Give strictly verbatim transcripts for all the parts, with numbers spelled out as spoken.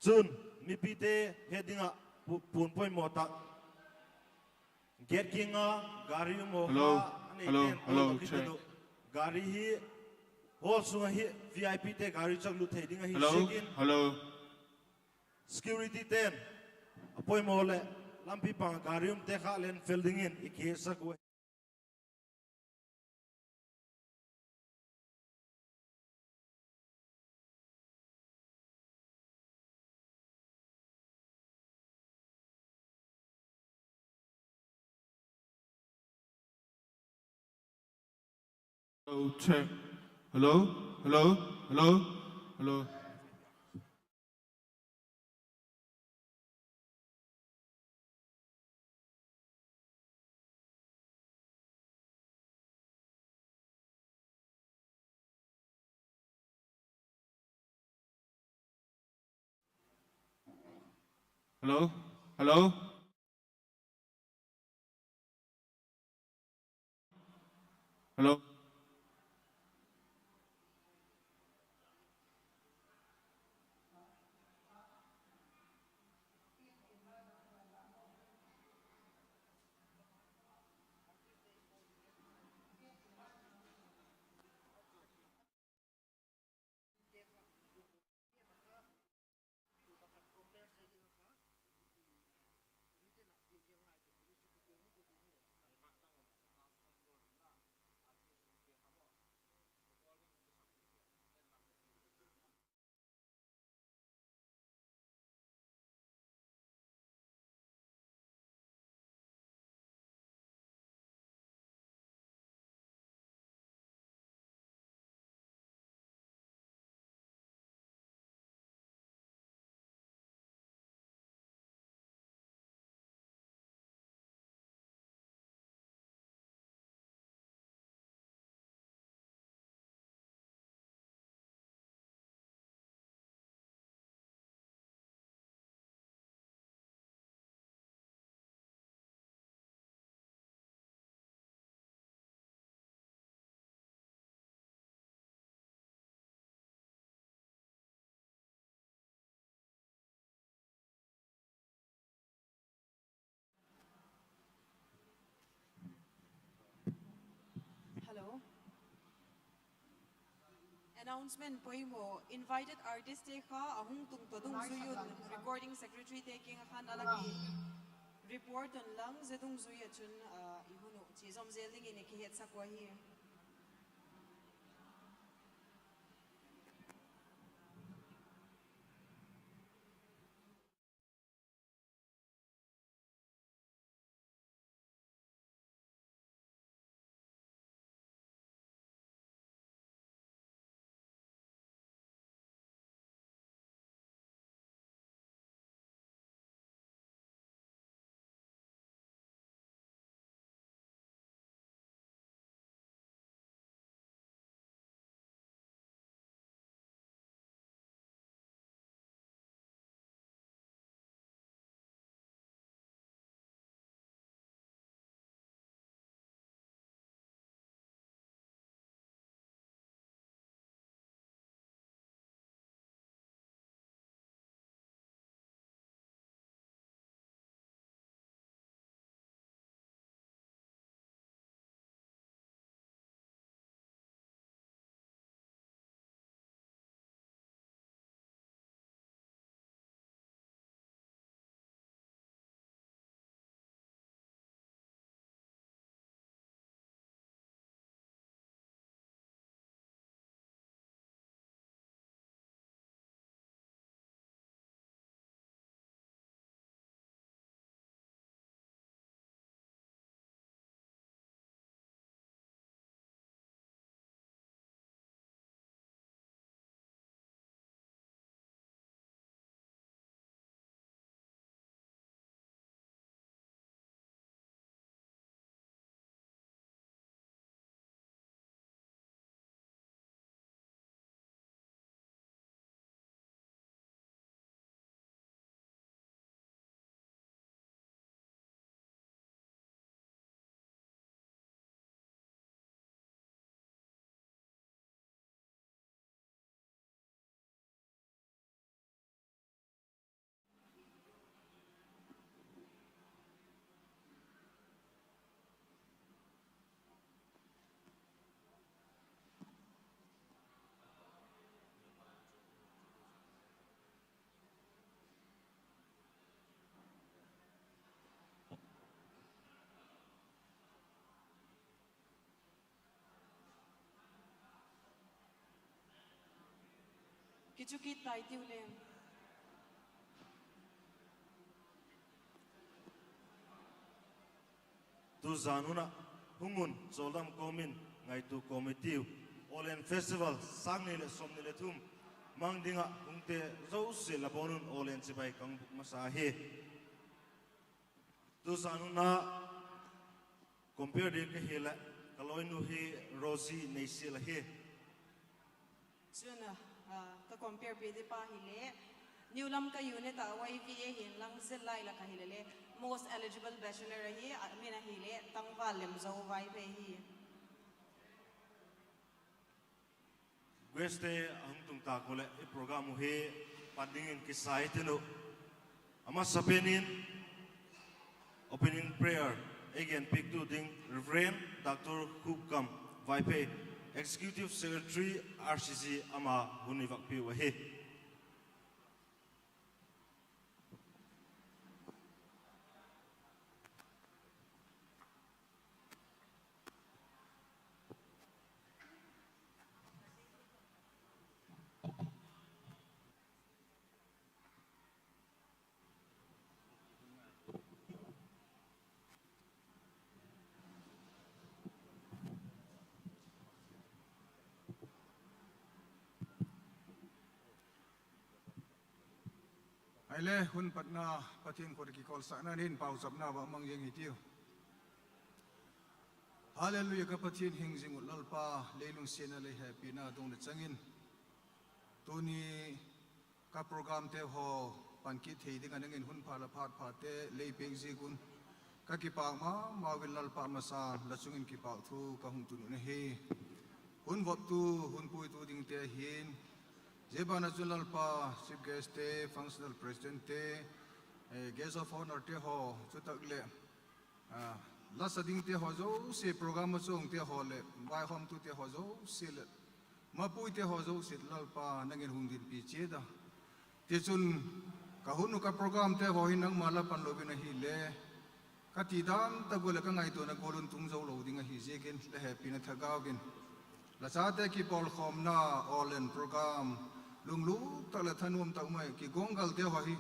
Chun, mipite het ding ah pu-, puan poimaw tak. Gate kiang a gari um a, a neiten a lo kit ding uh. Gari hi hall sung ahi, VIPte gari chak lut thei ding ahi ziakin, securityte'n a poimaw leh lampi pang gari umte kha len fel dingin i kihetsak uh. Hello, check. Hello, hello, hello, hello. Hello, hello. Hello. Hello. Announcement poimaw, invited artistte kha a hung tung ta dungzui un, recording secretaryte kiang ah khan a la ki report unlang, zia dungzui ah chun, ah, i hun uh chia zawm zel dingin i kihetsak uh ahi. Kichu kit tai tiu le. Tuzan hun ah hung un chawldam kawm in ngaitua kawm i tiu. Awllen Festival sâng ni leh sawmni leh thum mang ding ah hungte zosia la bawn un awllen chibai ka hung bûk masa hi. Tuzan hun ah compere ding ka hileh ka lawinu hi Rosie Neisial ahi. Chun, ka compare pi ding pa hileh, New Lamka unit ah Y V A hin lang zillai lak ah hileh le, most eligible bachelor ahi, a min ahileh Tangval Lemzo Vaiphei hi. Guestte a hung tung tâk u leh i program uh hi pat dingin kisa i tin uh. A masapen in opening prayer ei genpiaktu ding Reverend Doctor Khupkam Vaiphei, Executive Secretary, R C C, ama hun i vakpiu ahi. Ahile hun patna Pathian khut ah kikawlsakna in pauchapna va mang zing hi tiu. Hallelujah, ka Pathian hing zing uh Lalpa, lei lungsiatna leh hepina dungna chang in, tuni ka programte haw pan kit thei ding ah nang in hun pha la phat phate lei piak ziak un ka kipâk ma mau in Lalpa, masa la chung in kipâk thu ka hung tun uh ahi. Hun voptu, hun puitu dingte ahi'n, zia ban ah chun Lalpa, chief guestte, functional presidentte, guest of honourte haw, chutak leh la sa dingte haw zosia, program a chuangte haw leh vaihawmtute haw zosia leh mapuite haw zosia Lalpa, nang in hung dinpi chiat a, tichun ka hun uh ka programte haw hi nangma la pan lo in ahile, ka ti dan tak ua leh ka ngaituana gual un tung zo lo ding ahi ziakin, la hepina thagau in la chate kipawlkhawmna, awllen program lunglut tak leh thanuam tak mai kiguanggalte haw hi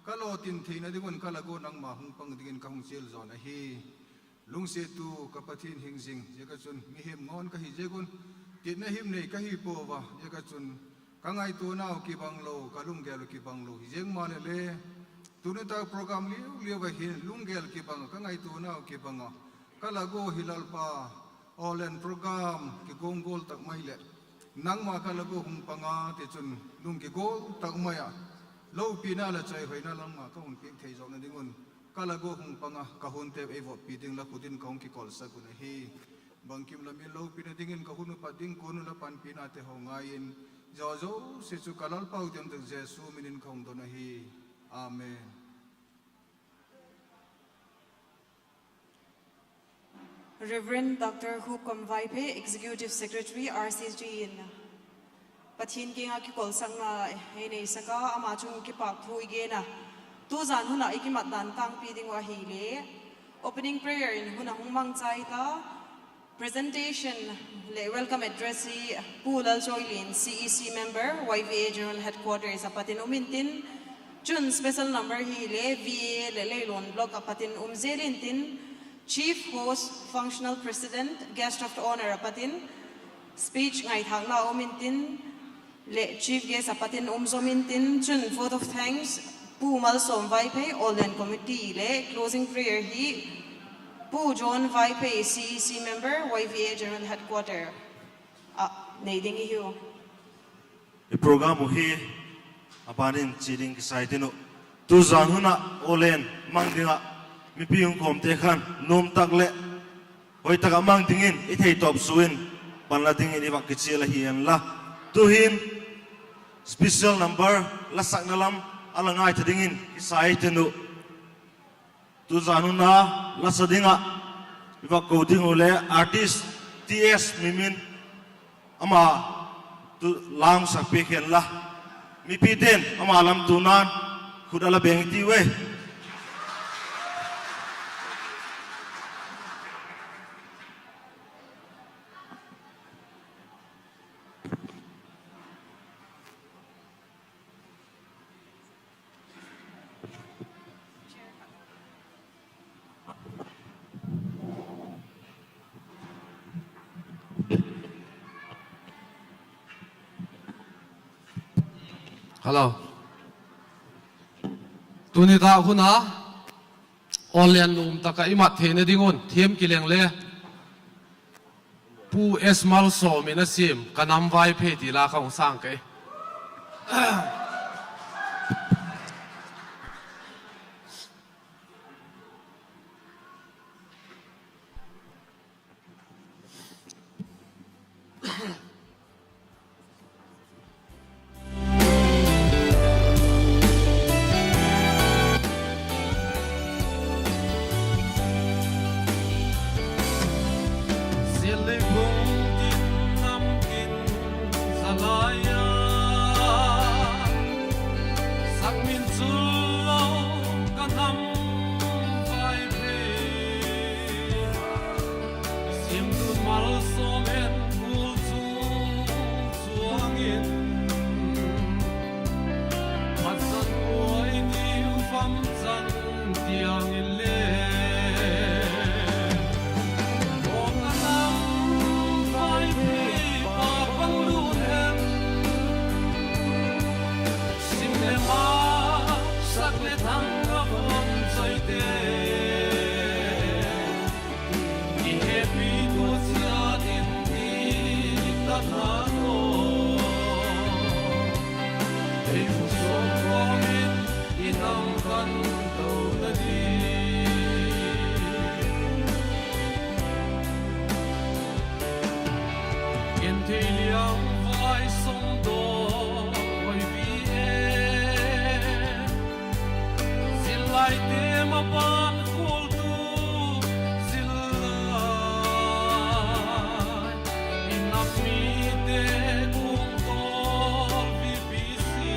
ka lawtin theina ding un ka la gua nangma hung pang dingin ka hung chial zawn ahi. Lungsiattu ka Pathian hing zing, ziak ah chun mihing ngawn ka hi ziak un, titna him nei ka hi puau a, ziak ah chun ka ngaituanau kibang lo, ka lunggel uh kibang lo hi ziak maleh le, tuni tak program liu liu ah hin lunggel kibang a, ka ngaituanau kibang a ka la gua hi Lalpa, awllen program kiguanggal tak mai leh nangma ka la gua hung pang a, tichun lung kigual tak mai ah lopina leh chawihoina nangma ka hun piak thei zawkna ding un ka la gua hung pang a, ka hunte ei voppi ding la khut in ka hung kikawlsak un ahi. Bangkim lam in lopina dingin ka hun uh pat ding kuan uh la panpinate haw ngai in, zia zosia chu ka Lalpau tiam tak Jesu min in ka hung don ahi. Amen. Reverend Doctor Khupkam Vaiphei, Executive Secretary, R C C in Pathian kiang ah kikawlsakna ei neisak a, ama chung kipâk thu i gen a, tuzan hun ah i kimat dan tângpi ding uh ahile, opening prayer in hun a hung mangchai ta, presentation leh welcome address hi Pu Lalchawilian, C E C member, Y V A General Headquarters a pat in um intin, chun special number hile V A leh Leilon block a pat in um zel intin, Chief Host, Functional President, Guest of Honour a pat in speech ngaithâkna um intin, leh Chief Guest a pat in um zom intin, chun vote of thanks, Pu Malsawm Vaiphei, Awllen Committee leh closing prayer hi Pu John Vaiphei, C E C member, Y V A General Headquarter ah nei ding i hiu. I program uh hi a ban in chia ding kisai tin uh. Tuzan hun ah Awllen mang ding ah mipi hung khawmte khan nuam tak leh hoi tak ah mang dingin i theitawp sua in panla dingin i vak kichial ahi enla. Tu'hin special number la sakna lam a la ngaitha dingin kisai tin uh. Tuzan hun a la sa ding ah i vak ko ding uh le artist T S Mimin, ama tu la hung sak piak hen la, mipite'n ama lam tuna'n khut a la beng i tiu e. Hello. Tuni tak hun a, online nuam tak ah i mat theina ding un thiam kileng le, Pu S Malsawm in a siam Ka Nam Vaiphei ti la ka hung sâng kei. Zia leivung tin nam tin za lai a, sak min chul lo ka nam Vaiphei, siamtu Malsawm in gul chung chuang in, phatsan uai ni u vam chan tiang in le, aw ka nam Vaiphei, pâk bang lut hen, sim leh ma, sak leh thang a von chawite, i hepi tua chiat in di ta ta lo, ei pu suan khawm in i nam kan tona di. Genthei liang vai sawm daw oi vi e, zil laite maban khualtu zil lai, i nam mite kuang tawl vipi si,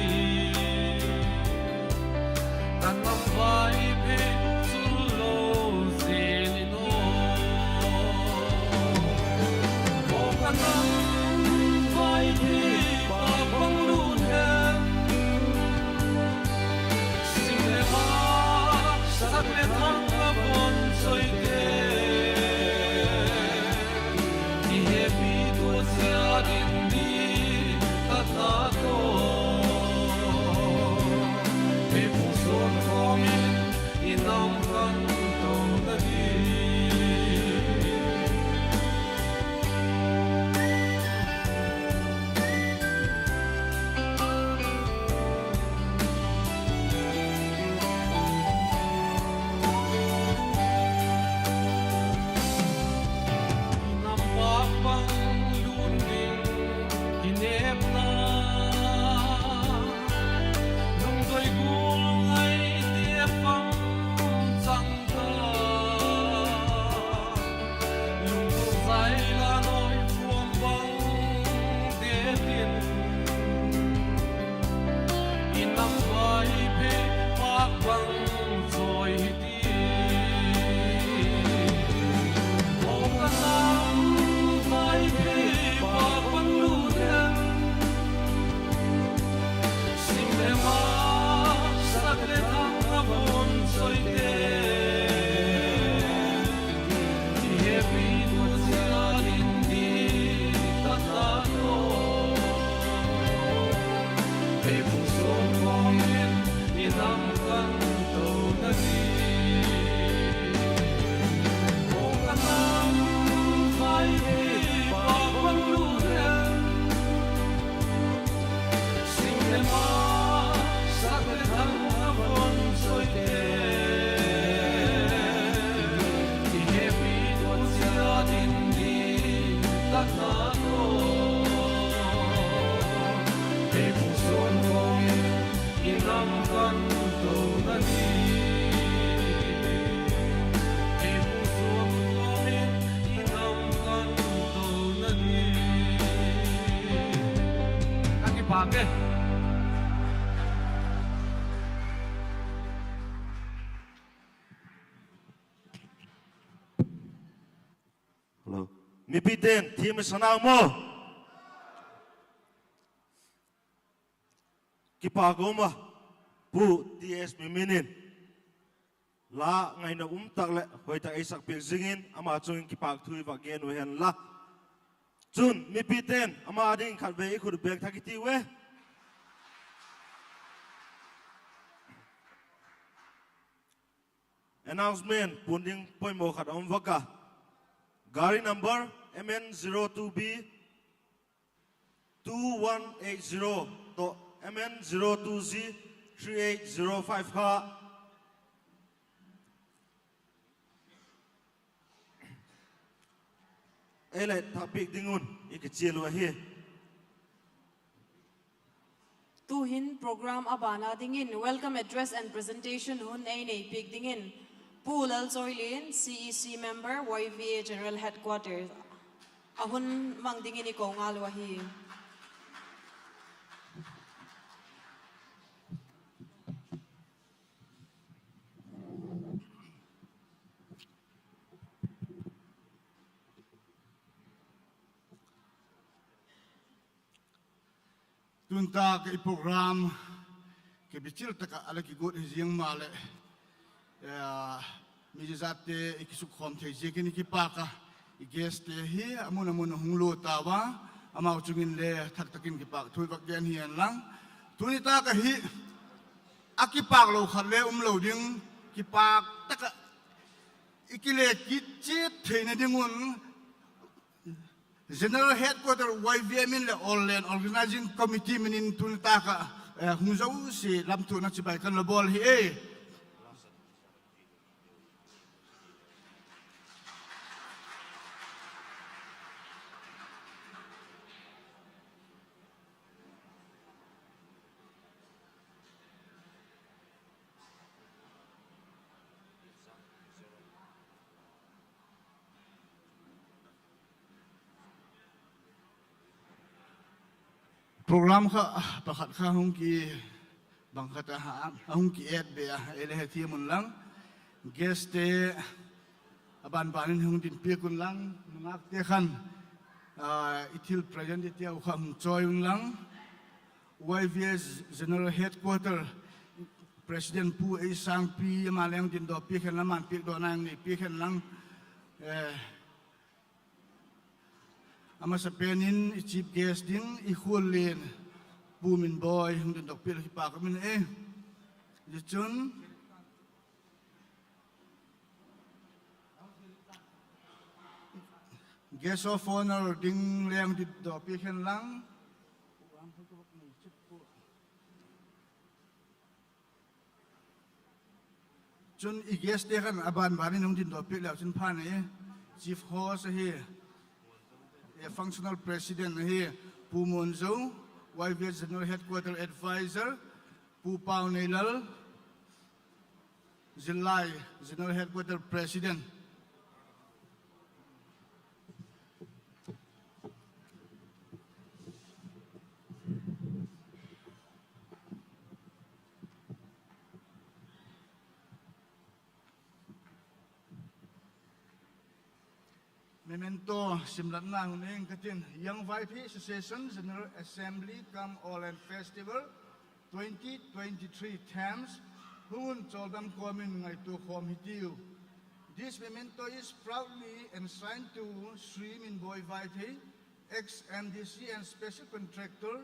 ka nam Vaiphei chul lo zel in aw. Aw ka nam Vaiphei, pâk bang lut hen, sim leh ma, sak leh thang a von chawite, i hepi tua chiat in di ta ta lo, ei pu suan khawm in i nam kan tona di. Nam pâk bang lun ding kinepna, lungdoi gual ngaite pang chang ta, lungdong zai la noi puam bang det in, i nam Vaiphei pâk bang zawi hi ti. Aw ka nam Vaiphei, pâk bang lut hen, sim leh ma, sak leh thang a von chawite, i hepi tua chiat in di ta ta lo, ei pu suan khawm in i nam kan tona di. Aw ka nam Vaiphei, pâk bang lut hen, sim leh ma, sak leh thang a von chawite, i hepi tua chiat in di ta ta lo, ei pu suan khawm in i nam kan tona di. Ei pu suan khawm in i nam kan tona di. Ka kipâk e. Mipite'n thiam i sa nau maw? Kipâk um a, Pu T S Mimin in la ngaina um tak leh hoi tak ei sakpiak zing in ama chung in kipâk thu i va gen u hen la. Chun mipite'n ama ding khatvei i khut bêk thak i tiu e. Announcement puan ding poimaw khat a um vak a. Gari number M N zero two B two one eight zero tawh M N zero two Z three eight zero five kha ei lei thakpiak ding un i kichial uh ahi. Tu'hin program a ban a dingin welcome address and presentation hun ei neipiak dingin Pu Lalchawilian, C E C member, Y V A General Headquarters, a hun mang dingin i ko ngal uh ahi. Tun tak ah i program kibichil tak ah a la kiguat hi ziang maleh, mi zate i kisukkhawm thei ziakin i kipak a, i guestte hi a mun a mun a hung lut tau a, amau chung in le thak tak in kipak thu i vak gen hi en lang. Tuni tak ah hi a kipak lo khat le um lo ding, kipak tak ah i kile kit chiat theina ding un General Headquarter Y V A min leh Awllen Organizing Committee min in tuni tak ah hung zosia lamtuana chibai kan la bawl hi e. Program kha pakhat kha hung ki, bang khat a hung ki et be a, ei le hethiam un lang. Guestte a ban ban in hung din piak un lang, nungakte khan i thil present i tiu kha hung chawi un lang. Y V A General Headquarter President Pu Eisangpi, ama le hung din daw piak hen lang, aman piak dawna hung nei piak hen lang. A masapen in i chief guest ding i khual lin Pu Minboi hung din dawk piak leh kipak um in e. Zia chun guest of honour ding le hung din daw piak hen lang. Chun i guestte khan a ban ban in hung din daw piak leu chun pha ni. Chief host ahi, functional president ahi, Pu Muanzo, Y V A General Headquarter Advisor, Pu Pauneilal, zillai General Headquarter President. Memento simlatna hun ing ka tin, Young Vaiphei Association General Assembly cum Awllen Festival twenty twenty-three themes, hung un chawldam kawm in ngaitua khawm hitiu. This memento is proudly enshrined to Shri Minboi Vaiphei, ex-M D C and special contractor,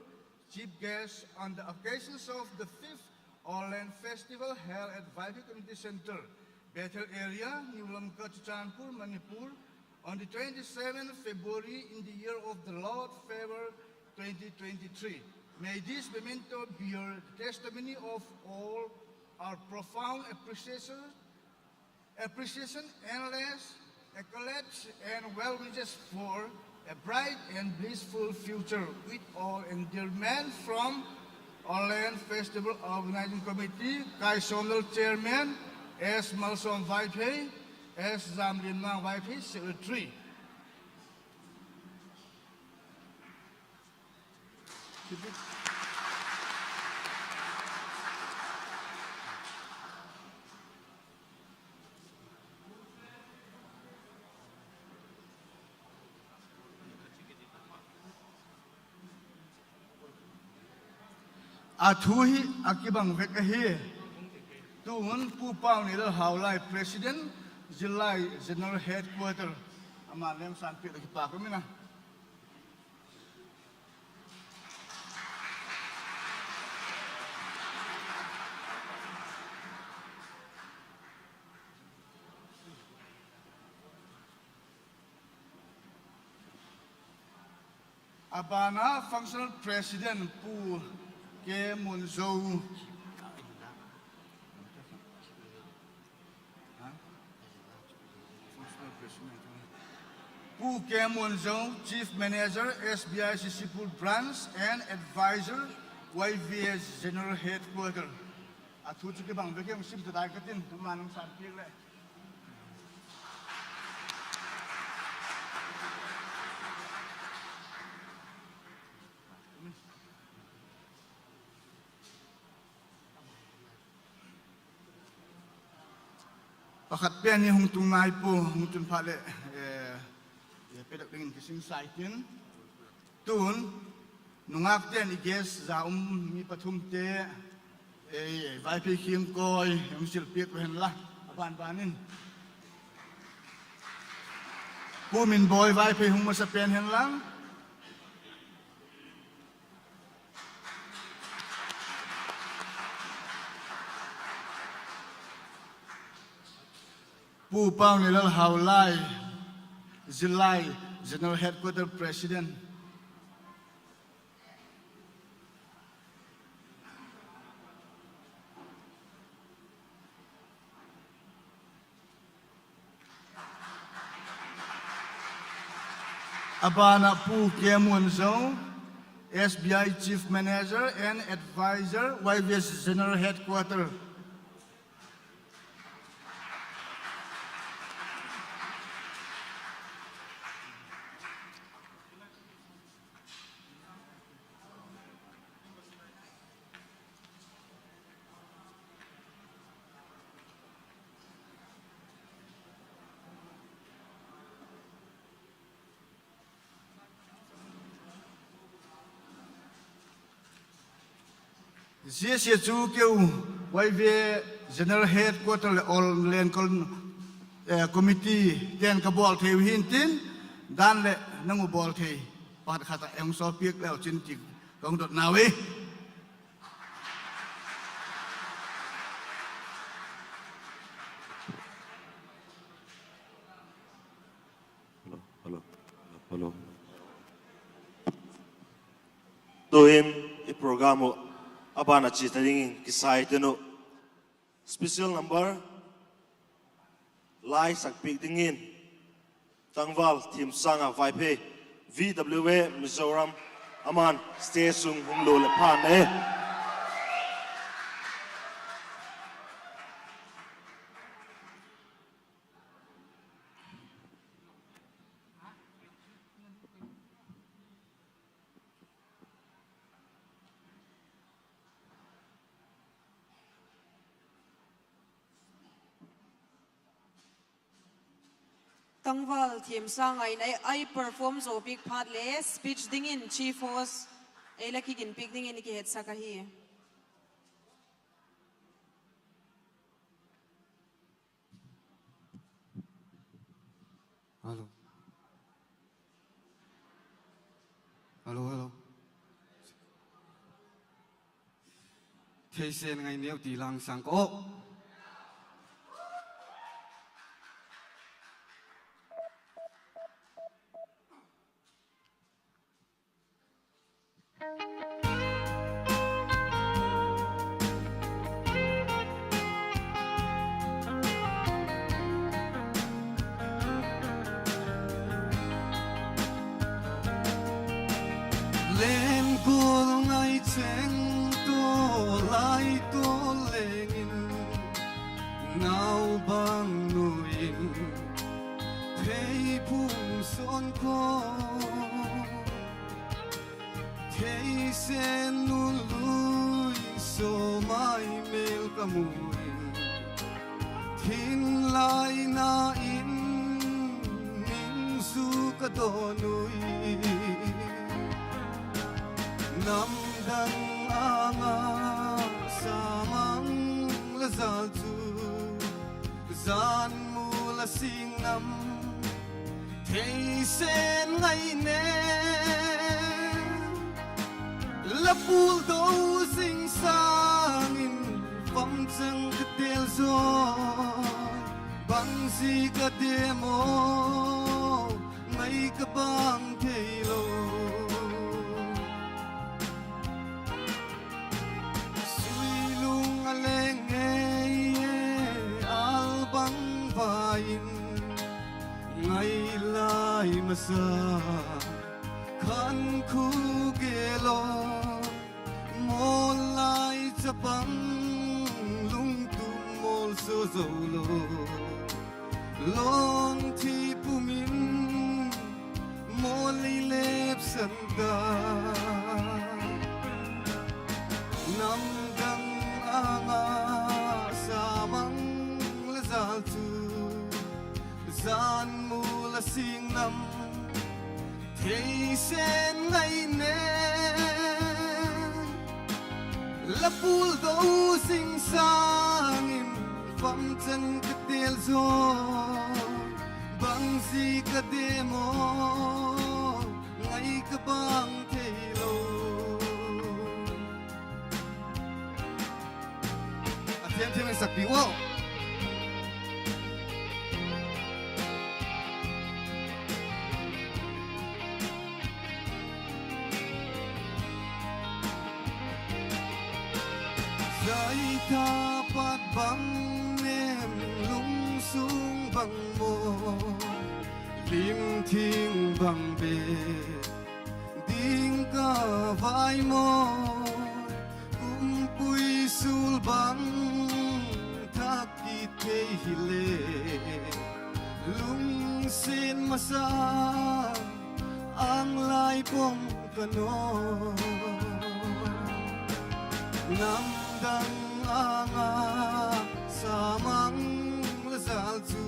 chief guest on the occasions of the fifth Awllen Festival held at Vaiphei Community Centre, Bethel area, New Lamka, Churachandpur, Manipur, on the twenty-seventh February in the year of the Lord Favor twenty twenty-three. May this memento bear the testimony of all our profound appreciation Appreciation, endless accolades and well wishes for a bright and blissful future with all endearment from Awllen Festival Organizing Committee, Kai Sawmlal Chairman, S Malsawm Vaiphei, S Zamlianmang Vaiphei Secretary. A thu hi a kibang vek ahi. Tuhun Pu Pauneilal Haulai, President, Zillai General Headquarter, ama lem san piak leh kipak um in a. A ban ah Functional President Pu K. Munzo, Pu K. Munzo, Chief Manager, S B I Sisipur Branch and Advisor, Y V S General Headquarter. A thu chu kibang vek e, hung sim ta dai ka tin, ama nung san piak leh. Pakhat pen hi hung tung nai pua, hung tun phat leh, eh, eh, pedak dingin kisingsa i tin. Tun, nungâkte'n i guest za um mi pathumte, eh, Vaiphei khiang kawi hung sil piak u hen la, a ban ban in. Pu Minboi Vaiphei hung masa pen hen lang. Pu Paunilal Haolai, Zillai General Headquarter President. A ban ah Pu K. Munzo, S B I Chief Manager and Advisor, Y V S General Headquarter. Zia sia chu keu Y V A General Headquarter leh All Lenkol, eh, Committee te'n ka bawl thei uh hi'ntin, dan leh nang uh bawl thei pakhat khat ah hung sawlpiak leu chin ti ka hung dotnau hi. Tu'hin i program uh a ban ah chia ta dingin kisai tin uh, special number la sakpiak dingin Tangval Thimsanga Vaiphei, V W A Mizoram, aman stage sung hung lut leh phan e. Tangval Thimsanga in ei perform zo piak phat leh speech dingin chief host ei la kiginpiak dingin i kihetsak ahi. Hello. Hello, hello. Theisen ngai neu ti lang sang ko. Lenkol ngai cheng tawh lai tawh leng in, nau bang nu in thei phung sawn ko. Theisen nu lui saw mai mêl ka mu in, thinlaina in ningzu ka dawn ui. Namdang âng ah sa mang la zal chu, zan mu la sing nam, theisen ngai ne. La pul do zing sâng in, famchang ka tel zaw, bang zi ka dem aw, mai ka bang thei lo. sa, khankhu gel aw, mawl lai chapang, lungtum mawl sa zo lo, lawng thi pum in, mawl lei lepsan ta. Namdang âng ah sa mang la zal chu, zan mu la sing nam, theisen ngai ne. La pul do zing sâng in, famchan ka tel zaw, bang zi ka dem aw, ngai ka bang thei lo. A thiam thiam in sakpi ua. Zai tha pat bang nem, lungsung bang maw, lim thing bang be ding ka vai maw, kumpui sul bang thak kit thei hile, lungsiat masa âng lai pom ka naw. Namdang âng ah sa mang la zal chu,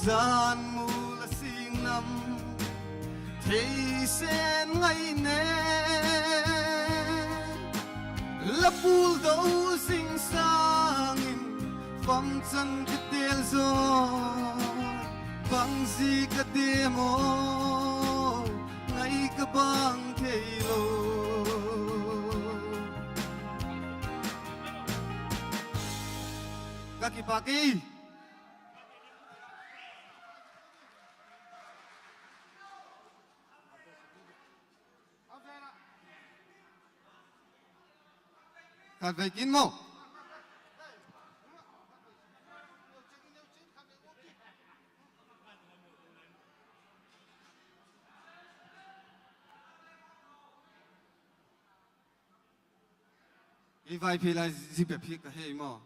zan mu la sing nam, theisen ngai ne. La pul do zing sâng in, famchan ka tel zaw, bang zi ka dem aw, ngai ka bang thei lo. Ka kipak e. Khatvei kin maw. I vai phi lai zi bep hi ka hei maw.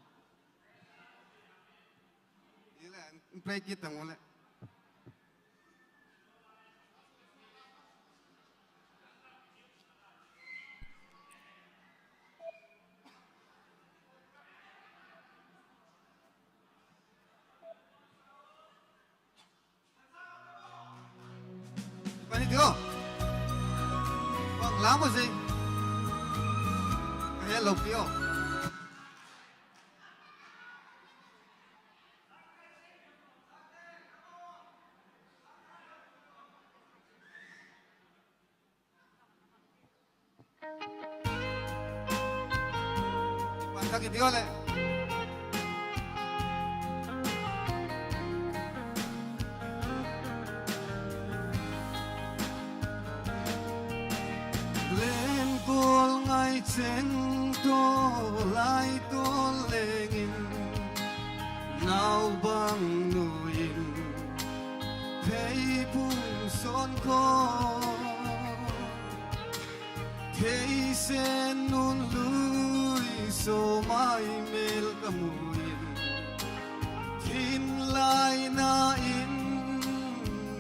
I le, play kit tang u le. Pani ti aw. Bang lam aw zi. Ka he lo pi aw. Pan thak i ti aw le. Len gual ngai cheng taw lai tawl leng in, nau bang nuai in, thei pum sawn khaw. Theisen nun lui saw mai mêl ka mu in, thin laina in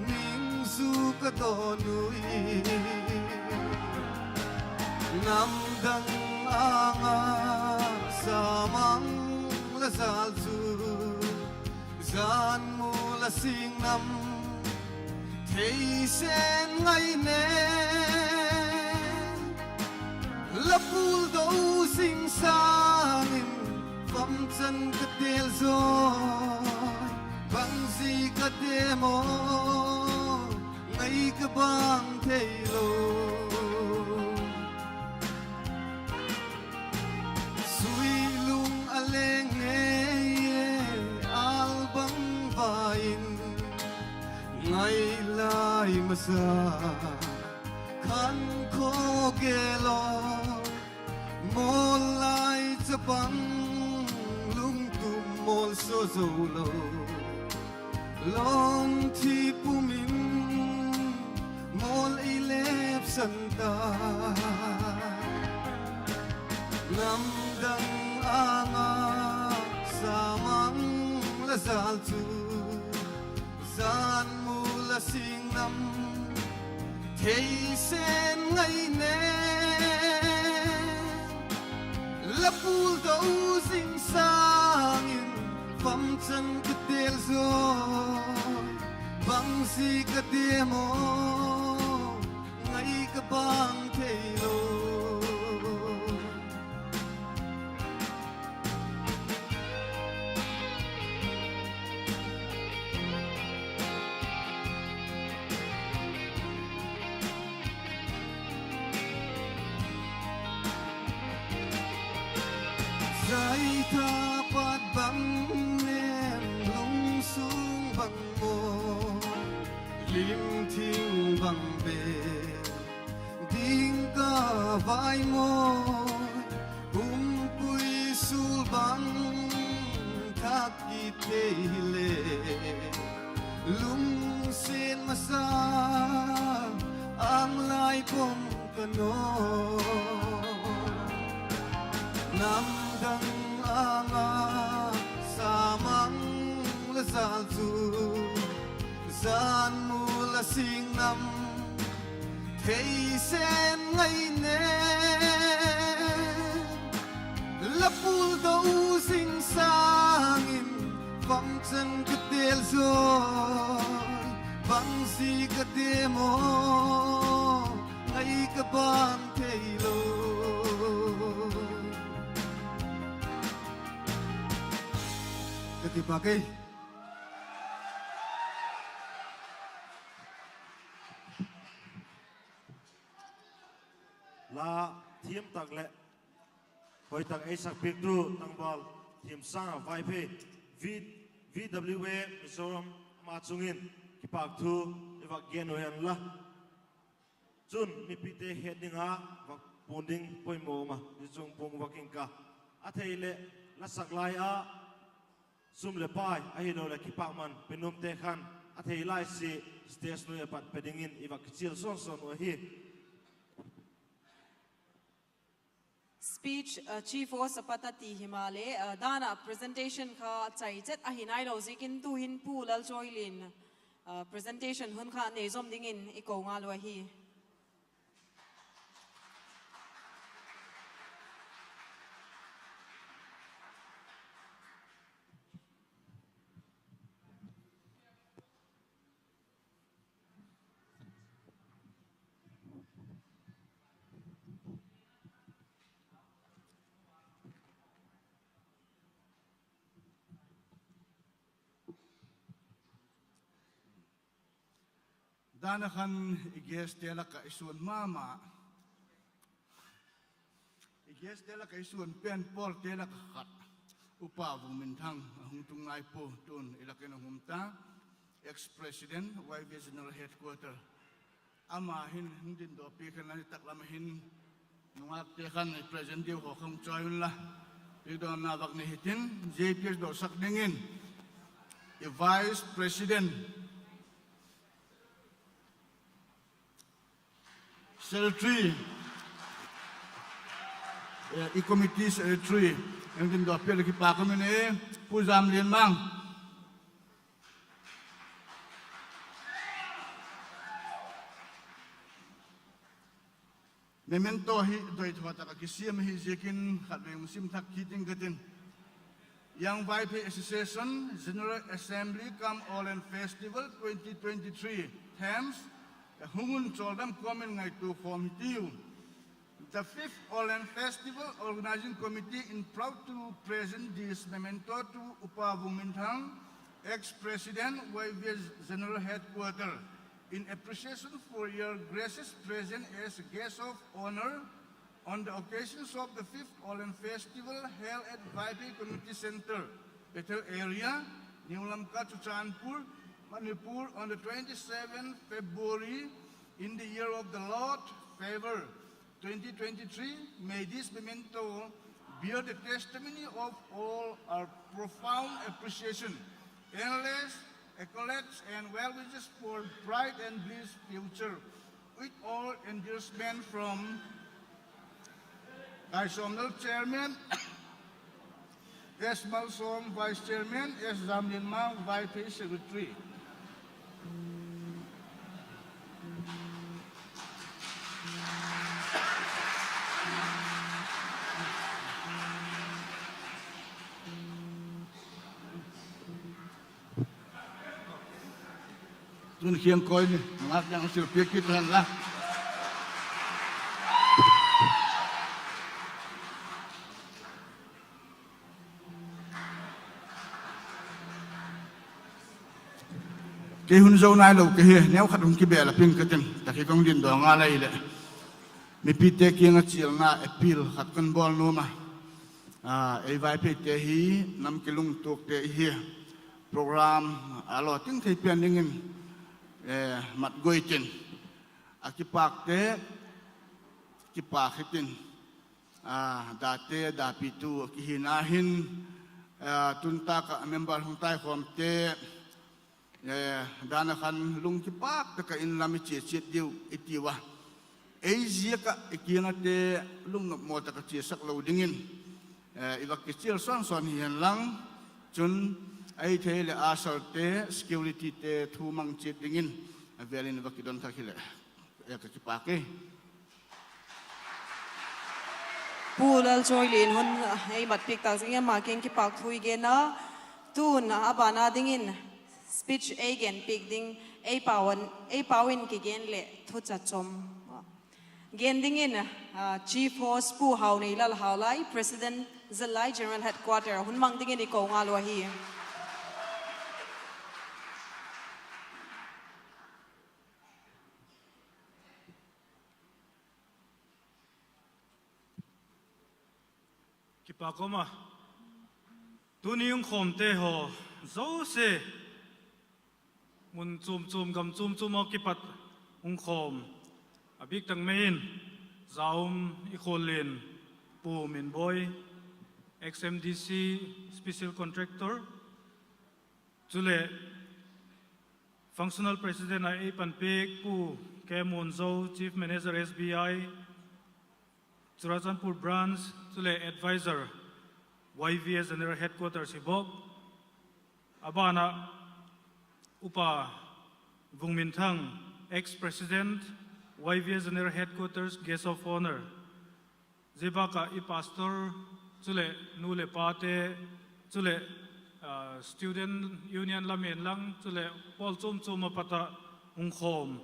ning zu ka dawn ui. Namdang âng ah sa mang la zal chu, zan mu la sing nam, theisen ngai ne. La pul do zing sâng in, famchan ka tel zaw, bang zi ka dem aw, ngai ka bang thei lo. Sui lung a leng ngei e, âl bang vai in, ngai lai masa, khankhaw gel aw, mawl lai chapang, lungtum mawl sa zo lo, lawng thi pum in, tan ta. Namdang âng ah sa mang la zal chu, zan mu la sing nam thei sen ngai ne. La pul do zing sâng in, famchan ka tel zaw, bang zi ka ti maw, ngai ka bang thei lo. Zai tha pat bang nem, lungsung bang maw, lim thing bang be ding ka vai maw, pumpui sul bang thak kit thei le, lungsiat masa âng lai pom ka naw. Namdang âng ah sa mang la zal chu, zan mu la sing nam thei sen ngai ne. La pul do zing sâng in, famchan ka tel zaw, bang zi ka ti maw, ngai ka bang thei lo. Ka kipak ei. La thiam tak leh hoi tak ei sakpiaktu tangval Thimsang Vaiphei, V, V W A Mizoram, ama chung in kipâk thu i vak gen u hen la. Chun mipite het ding a vak puang ding poimaw um a, zia chung puang vak ing ka. A thei leh la sak lai a sum leh pai ahiloleh kipakman pe nuamte khan a thei lai sia stage nuai ah pat pe dingin i vak kichial sawn sawn uh ahi. Speech, uh, Chief Host a pat a ti himaleh, uh, dan ah presentation kha chai chet ahi nailo ziakin tu'hin Pu Lalchawilian, uh, presentation hun kha nei zawm dingin i ko ngal u ahi. Dan ah khan i guestte lak ah i suan ma ma, i guestte lak ah i suan pen pawlte lak ah khat, Upa Vungminthang a hung tung ngai pua, tun i lak in a hung um ta, ex-president Y V A General Headquarter. Ama hin hung dingdok piak inla, i tak lam ah hin nungakte khan i present diu haw kha hung chawi unla, piakdawna vak nei hitin, zia piakdawsak dingin i vice president, secretary, eh, i committee secretary, hung dingdok piak leh kipâk um in e, Pu Zamlianmang. Memento hi doithaw tak ah kisiam ahi ziakin khatvei hung sim thak kit ing ka tin. Young Vaiphei Association General Assembly cum Awllen Festival twenty twenty-three themes, ka hung un chawldam kawm in ngaitua khawm hitiu. The fifth Awllen Festival Organizing Committee is proud to present this memento to Upa Vungminthang, ex-president, Y V A General Headquarter, in appreciation for your gracious presence as guest of honour on the occasions of the fifth Awllen Festival held at Vaiphei Community Centre, Bethel area, New Lamka, Churachandpur, Manipur, on the twenty-seventh February, in the year of the Lord favour, twenty twenty-three. May this memento bear the testimony of all our profound appreciation, endless accolades and well wishes for bright and bliss future. With all endorsement from Kaisawmlal Chairman, S. Malsawm Vice Chairman, S. Zamlinmang Vice Secretary. Tun khiang koi ni, ngak yang silpi kit hen la. Kei hun zo nailo ka hi, neukhat hung kibel a ping ka tin, tak hi ka hung din daw ngal ahileh, mipite kiang ah chialna appeal khat kan bawl nuam a. Ei Vaipheite hi nam kilungtuakte i hi, program a lawting thei pen dingin mat guai tin, a kipâkte kipâk hitin, date dapitu a kihina hin, tun tâk ah member hung taikhawmte dan a khan lung kipâk tak ah in lam i chia chiat diu i tiu a, ei ziak ah i kiang ate lungnopmaw tak ah chiasak lo dingin i va kichial sawn sawn hi hen lang, chun ei thei leh usherte, securityte thu mang chiat dingin a vêl in va kidon thak hileh ka kipâk e. Pu Lalchawilian hun ei mat piak tak ziakin ama kiang kipâk thu i gen a, tun a ban a dingin speech ei gen piak ding, ei pau in kigen leh thucha chawm gen dingin Chief Host Pu Hauneilal Haulai, President Zillai General Headquarter hun mang dingin i ko ngal u ahi. Kipâk um a, tuni hung khawmte haw zosia, mun chuam chuam gam chuam chuam ah kipat hung khawm, a bîk tak mai in za um i khuallian Pu Minboi, ex-M D C, special contractor, chuleh functional president ah ei panpiak Pu K. Muanzo, chief manager S B I, Churachandpur branch, chuleh adviser Y V A General Headquarters hi bawk. A ban ah Upa Vungminthang, ex-president, Y V A General Headquarters, guest of honour. Zia bâk ah i pastor, chuleh nu leh pate, chuleh student union lam en lang, chuleh pawl chuam chuam ah pat ah hung khawm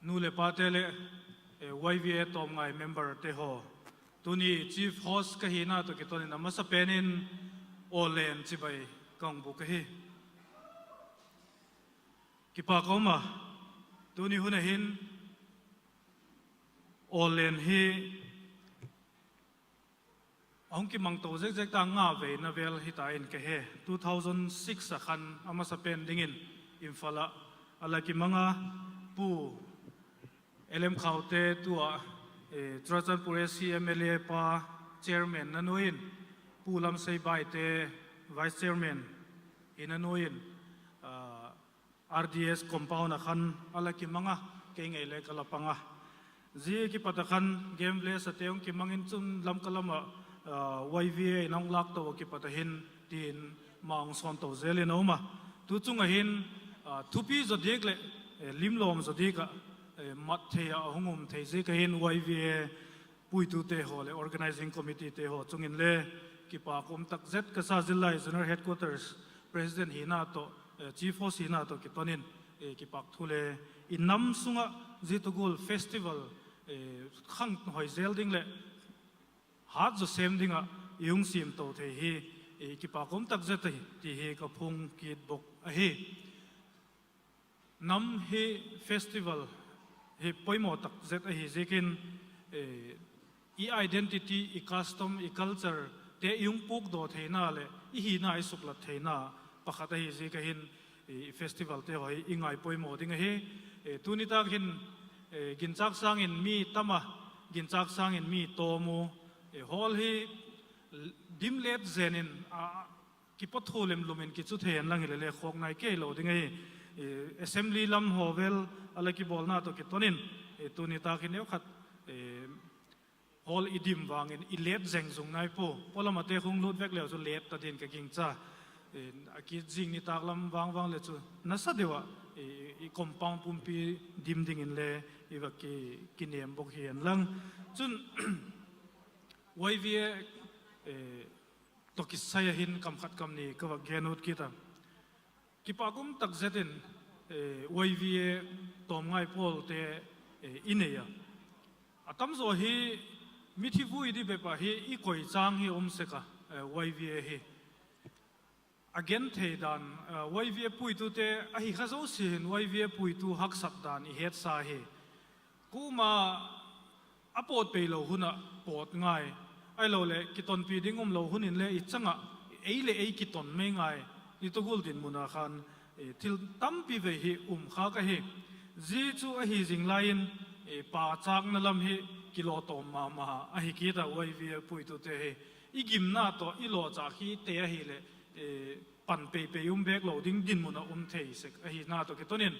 nu leh pate leh Y V A tawmngai memberte haw, tuni chief host ka hina tawh kiton in a masapen in awllen chibai ka hung bûk ahi. Kipâk um a, tuni hun a hin awllen hi a hung kimang to zek zek ta, nga veina vêl hita in ka he. Two thousand six a khan a masapen dingin Imphal ah a la kimang a, Pu L M Khaute tu ah Churachandpur A C M L A pa chairman na nuai in, Pu Lamseibaite vice chairman hina nuai in, R D S compound ah khan a la kimang a, kei ngei le ka la pang a. Zia kipat ah khan game village ate hung kimang in chun Lamka lam ah Y V A in a hung lâk to ah kipat ah hin, ti'n ma hung sawn to zel in a um a. Tu chung ah hin thupi zaw diak leh limlawm zaw diak ah mat thei ah a hung um thei ziak ah hin Y V A puitute haw leh organising committeete haw chung inle kipâk um tak zet ka sa, Zillai General Headquarters president hina tawh, chief host hina tawh kiton in kipâk thu le, i nam sung ah zia tawh gual festival khang hoi zel ding leh hat zaw sêm ding ah i hung siam to thei hi kipâk um tak zet ahi ti hi ka phung kit bawk ahi. Nam hi festival hi poimaw tak zet ahi ziakin, i identity, i custom, i culturete i hung puakdaw theina leh i hina i suklat theina pakhat ahi ziak ah hin, i festivalte haw hi i ngai poimaw ding ahi. Tuni tâk hin ginchâk sâng in mi tam a, ginchâk sâng in mi tawm u, hall hi dim let zen in a kipathua lemlum in kichu thei hen lang hile le khawk nai kei lo ding ahi. assembly lam haw vel a la kibawlna tawh kiton in, tuni tâk hi neukhat hall i dim vang in i let zeng zung nai pua. Pawlam ate hung lût vek leu chu let ta din ka gingcha. A kizing nitâk lam vang vang le chu nasa deu ah i compound pumpi dim dingin le i va kinêm bawk hi hen lang. Chun Y V A tawh kisai a hin kam khat kam ni ka va gen ut kit a. Kipâk um tak zet in Y V A tawmngai pawlte i nei a, a tamzaw hi mithi vui di bep ah hi i koi châng hi um sek a, Y V A hi. A genthei dan, Y V A puitute ahi kha zosia hin Y V A puitu haksat dan i hetsa hi. Kuama a pawt peilo hun ah pawt ngai, ahiloleh kitonpi ding umlo hun inle i chang ah ei leh ei kiton mei ngai. Ni tawh gual dinmun a khan thil tampi vei hi um khâk ahi. Zia chu ahi zing lai in, pachâkna lam hi kilawtawm ma ma ahi kit a. Y V A puitute hi i gimna tawh i lawchâk hi te ahileh, pan pei pei um bêk lo ding dinmun ah um thei sek ahina tawh kiton in,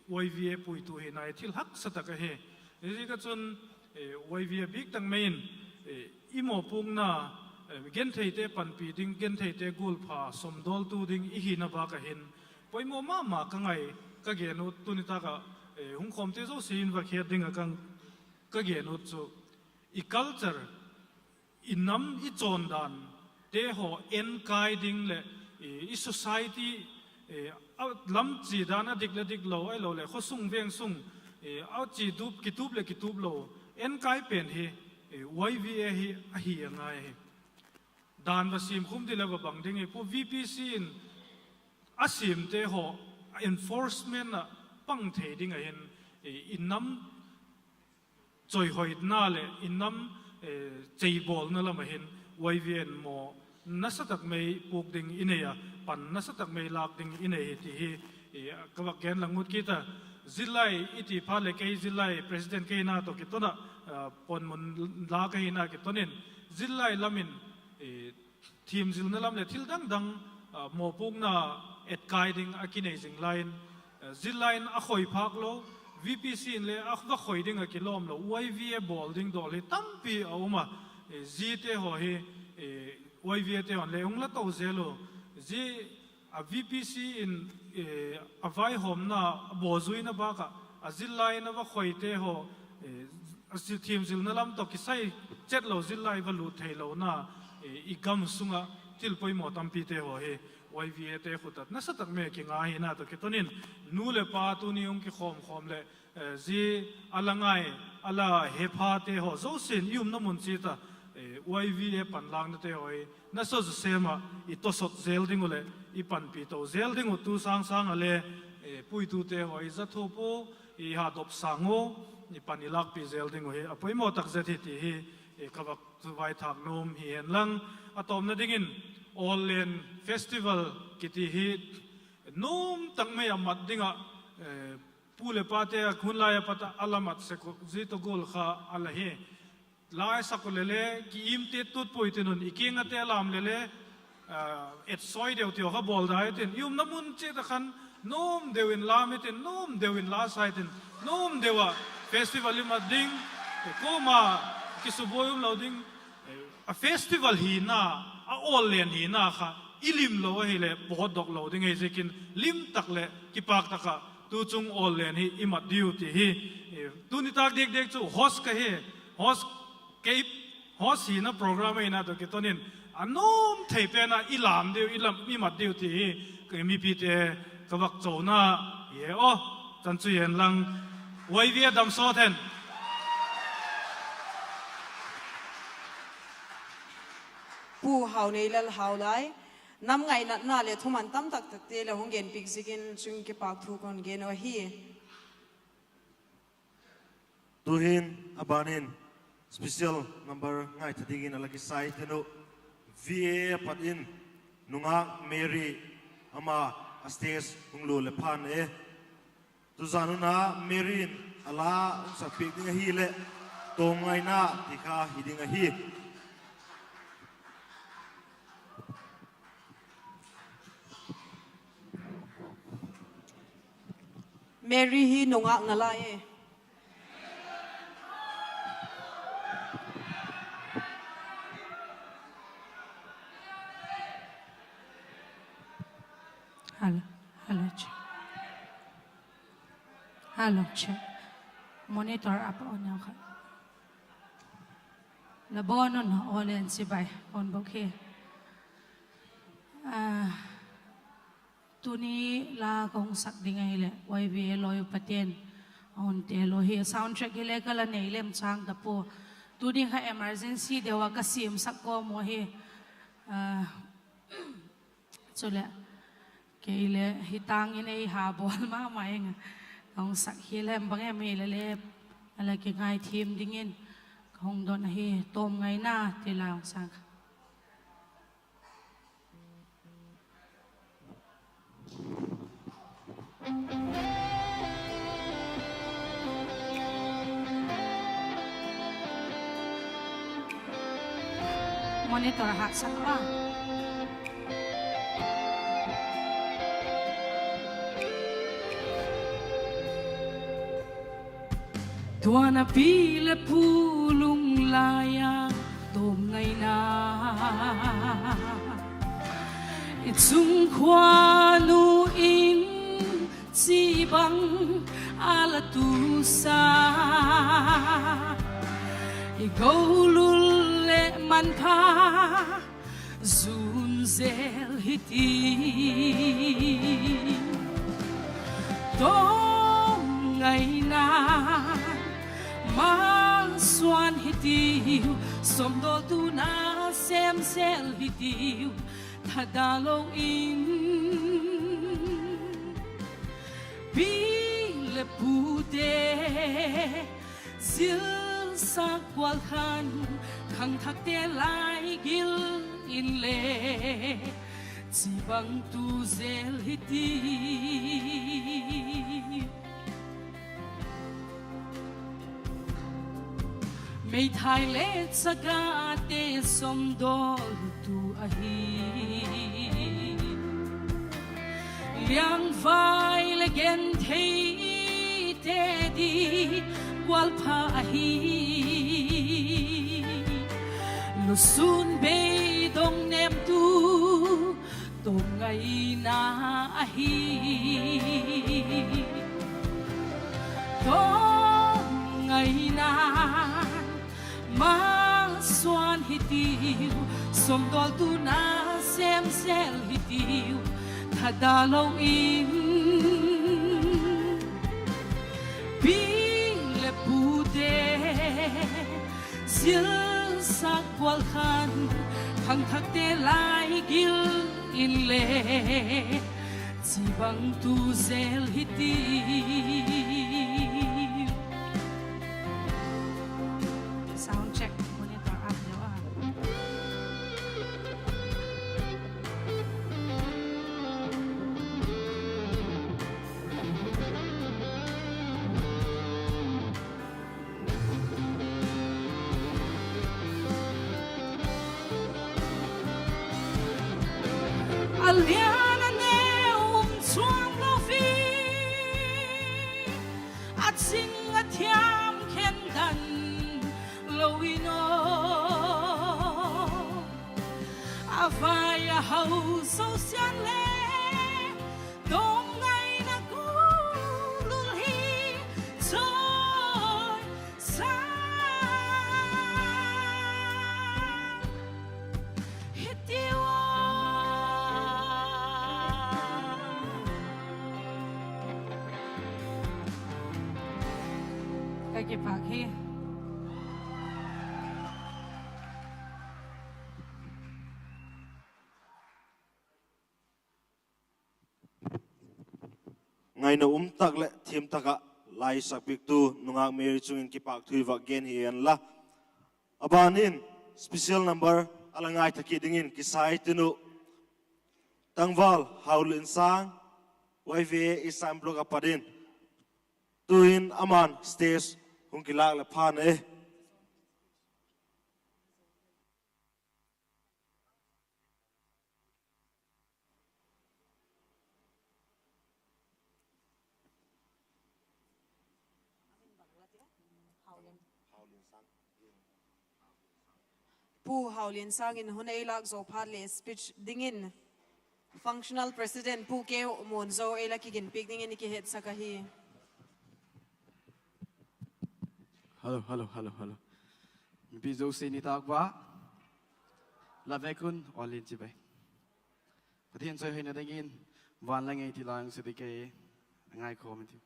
Y V A puitu hina hi thil haksa tak ahi. Ziaziak ah chun Y V A bik tak mai in i mawpuakna, gentheite panpi ding, gentheite gualpha sawmdawltu ding i hina bâk ah hin poimaw ma ma ka ngai. Ka gen ut tuni tâk ah hung khawmte zosia in va khiat ding ah ka gen ut chu, i culture, i nam i chawndante haw enkâi ding leh i society lam chia dan a dik leh dik lo ahiloleh khawsung veng sung a chia tup, kitup leh kitup lo enkâi pen hi Y V A hi ahi a ngai hi. Dan va siam khum di leh va bang ding hi pua. V P C in a siamte haw enforcement ah pang thei ding ah hin, i nam chawihoina leh i nam cheibawlna lam ah hin Y V A in maw nasa tak mai puak ding i nei a, pan nasa tak mai lâk ding i nei hi ti hi ka vak gen lang ut kit a. Zillai i ti phat leh kei zillai president ka hina tawh kiton ah, puanmun la ka hina kiton in, zillai lam in thiamzilna lam leh thil dang dang mawpuakna etkâi ding a kinei zing lai in, zillai in a khoi phâk lo, V P C in le a va khoi ding ah kilawm lo, Y V A bawl ding dawl hi tampi a um a. Ziate haw hi Y V A te haw'n le hung la to zel u. Zia a V P C in a vaihawmna, a bawzuina bâk ah a zillai in a va khoite haw, thiamzilna lam tawh kisai chet lo zillai va lût theilona, i gam sung ah thil poimaw tampite haw hi Y V A te khut ah nasa tak mai kinga hina tawh kiton in, nu leh pa tuni hung kikhawm khawm leh zia a la ngai, a la hephate haw zosia'n i umna mun chiat ah Y V A panlâknate haw hi nasa zaw sêm ah i tawsot zel ding uh leh i panpi to zel ding uh, tu sâng sâng ah le puitute haw i za thua pua, i hadop sâng u, i pan i lâkpi zel ding uh hi a poimaw tak zet hi ti hi ka vak vaithâk nuam hi hen lang. A tawpna dingin Awllen Festival kiti hi nuam tak mai a mat ding ah, pu leh pate a hun lai a pat ah a la mat sek uh, zia tawh gual kha a la hi. La i sak uh leh le ki im tit tut puai tin un, i kiang ate lam leh le etsawi deu tiu kha bawl dai tin, i umna mun chiat ah khan nuam deu in lam i tin, nuam deu in la sai tin, nuam deu ah festival i mat ding, kuama kisubuai umlo ding. A festival hina, a Awllen hina kha i lim lo ahileh pawtdok lo ding ahi ziakin lim tak leh kipâk tak ah tu chung Awllen hi i mat diu ti hi. Tuni tâk diak diak chu host ka hi, host, kei host hina program ahina tawh kiton in a nuam thei pen ah i lam diu, i lam i mat diu ti hi mipite ka vak chona hi e aw. Chan chu hen lang, Y V A damsawt hen. Pu Hauneilal Haulai, nam ngainatna leh thuman tamtak takte leh hung genpiak ziakin chung kipâk thu ka hun gen uh ahi. Tu'hin a ban in special number ngaitha dingin a la kisai ten uh, V A a pat in nungak Mary, ama a stage hung lût leh phan e. Tuzan hun a Mary in a la hung sakpiak ding ahileh, Tawmngaina ti kha hi ding ahi. Mary hi nungâk nalai e. Hello, hello, check. Hello, check. Monitor up on kha. La bawn un, aw len chibai, on bawk hi. Ah, tuni la ka hung sak ding ahileh, Y V A lawi upate'n a hun tel u hi, sound check hile ka la nei lem chang ta pua. Tuni kha emergency deu a ka siamsak kawm u ahi. Ah, chuleh, kei le hi tâng in ei ha bawl ma ma ing a, ka hung sak hi lem bang em hile le, a la kingai thiam dingin ka hung don ahi. Tawm ngaina ti la hung sak. Monitor hatsak a. Tuana pi leh pu lunglai a tawm ngaina, i chung khua nu in chi bang a la tusa, i golul leh manpha zun zel hitiu. Tawm ngaina, mangsuan hitiu, sawmdawltu na sem zel hitiu, thada lo in. Pi leh pute zilsak gual khan, khangthakte lai gil inle chi bang tu zel hitiu. Meithai le chagate sawmdawltu ahi, liangvai leh gentheite di gualpha ahi, lusûn beidong nemtu tawm ngaina ahi. Tawm ngaina, mangsuan hitiu, sawmdawltu na sem zel hitiu, thada lo in. Pi leh pute zilsak gual khan, khangthakte lai gil inle chi bang tu zel hitiu. Sound check, monitor up deu a. A lian a neu um chuam lo in, a ching a thiam khen dan lo in aw, a vai a hau zosia'n le tawm ngaina golul hi chawisan hitiu a. Ka kipâk hi. Ngaina um tak leh thiam tak ah la i sakpiaktu nungâk Mary chung in kipâk thu i vak gen hi en la. A ban in special number a la ngaitha kit dingin kisai tinu Tangval Haulinsâng, Y V A East Siang Block a pat in, tu'hin ama'n stage hung kilâk leh phan e. Pu Hauliansâng in hun ei lâk zo phat leh speech dingin Functional President Pu K. Muanzo ei la kiginpiak dingin i kihetsak ahi. Hello, hello, hello, hello. Mipi zosia nitâk vâk. La vek un, aw lin chibai. Pathian chawihoina dingin, van la ngei ti la hung sa ding ka hi, ngaikhawm i tiu.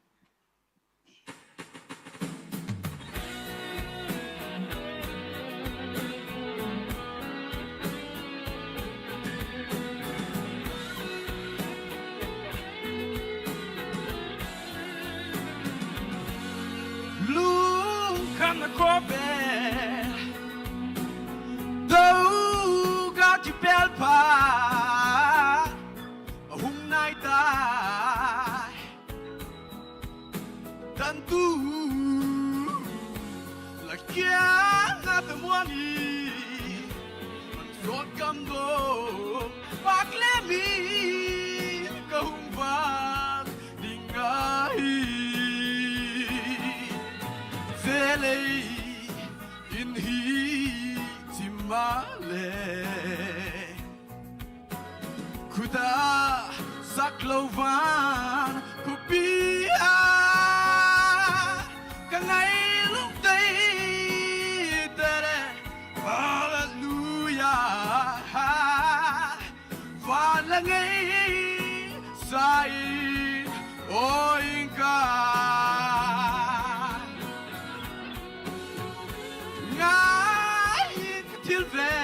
Lungkhamna khawvel, do ga kipel pha, a hung nai tai. Tantu la kiang a ta muang i, an sawt kam dong, pâk le mi ka hung vak ding ahi. Zia lei in hi chim maleh, khut a sak lo van khawpi a ka ngailute te le, Hallelujah. Van la ngei sa in, aw ing ka, ngai in ka thil ve,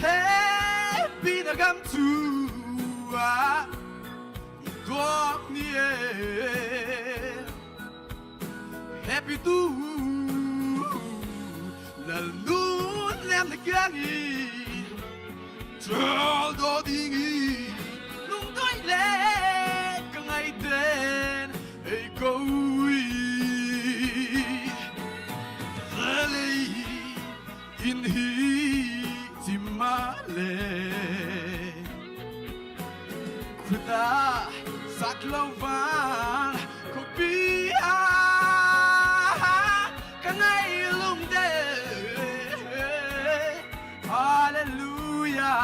hepina gam chu a tuak ni e. Hepitu Lalnunnêm na kiang in, chawldaw ding i lungdoi le ka ngaite'n ei ko ui. Zia lei in hi chim maleh, khut a sak lo van khawpi a ka ngailute, Hallelujah.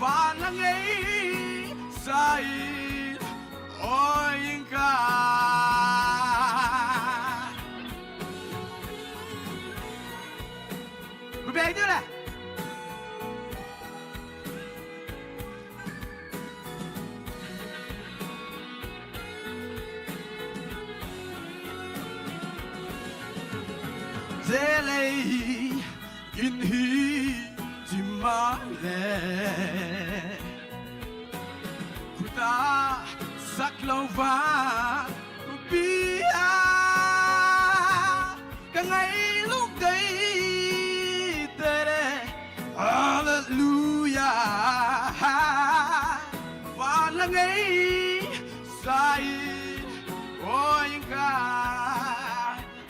Van la ngei sa in, aw ing ka. Ku bek diu le. Zia lei in hi chim maleh, khut a sak lo van khawpi a ka ngailute te le, Hallelujah. Van la ngei sa in, aw ing ka,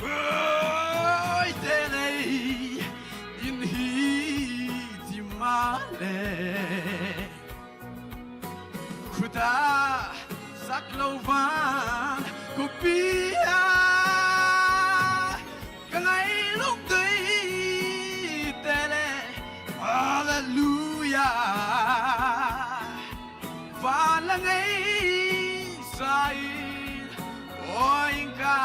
oi zia lei in hi chim maleh, khut a sak lo van khawpi a ka ngailute te le, Hallelujah. Van la ngei sa in, aw ing ka,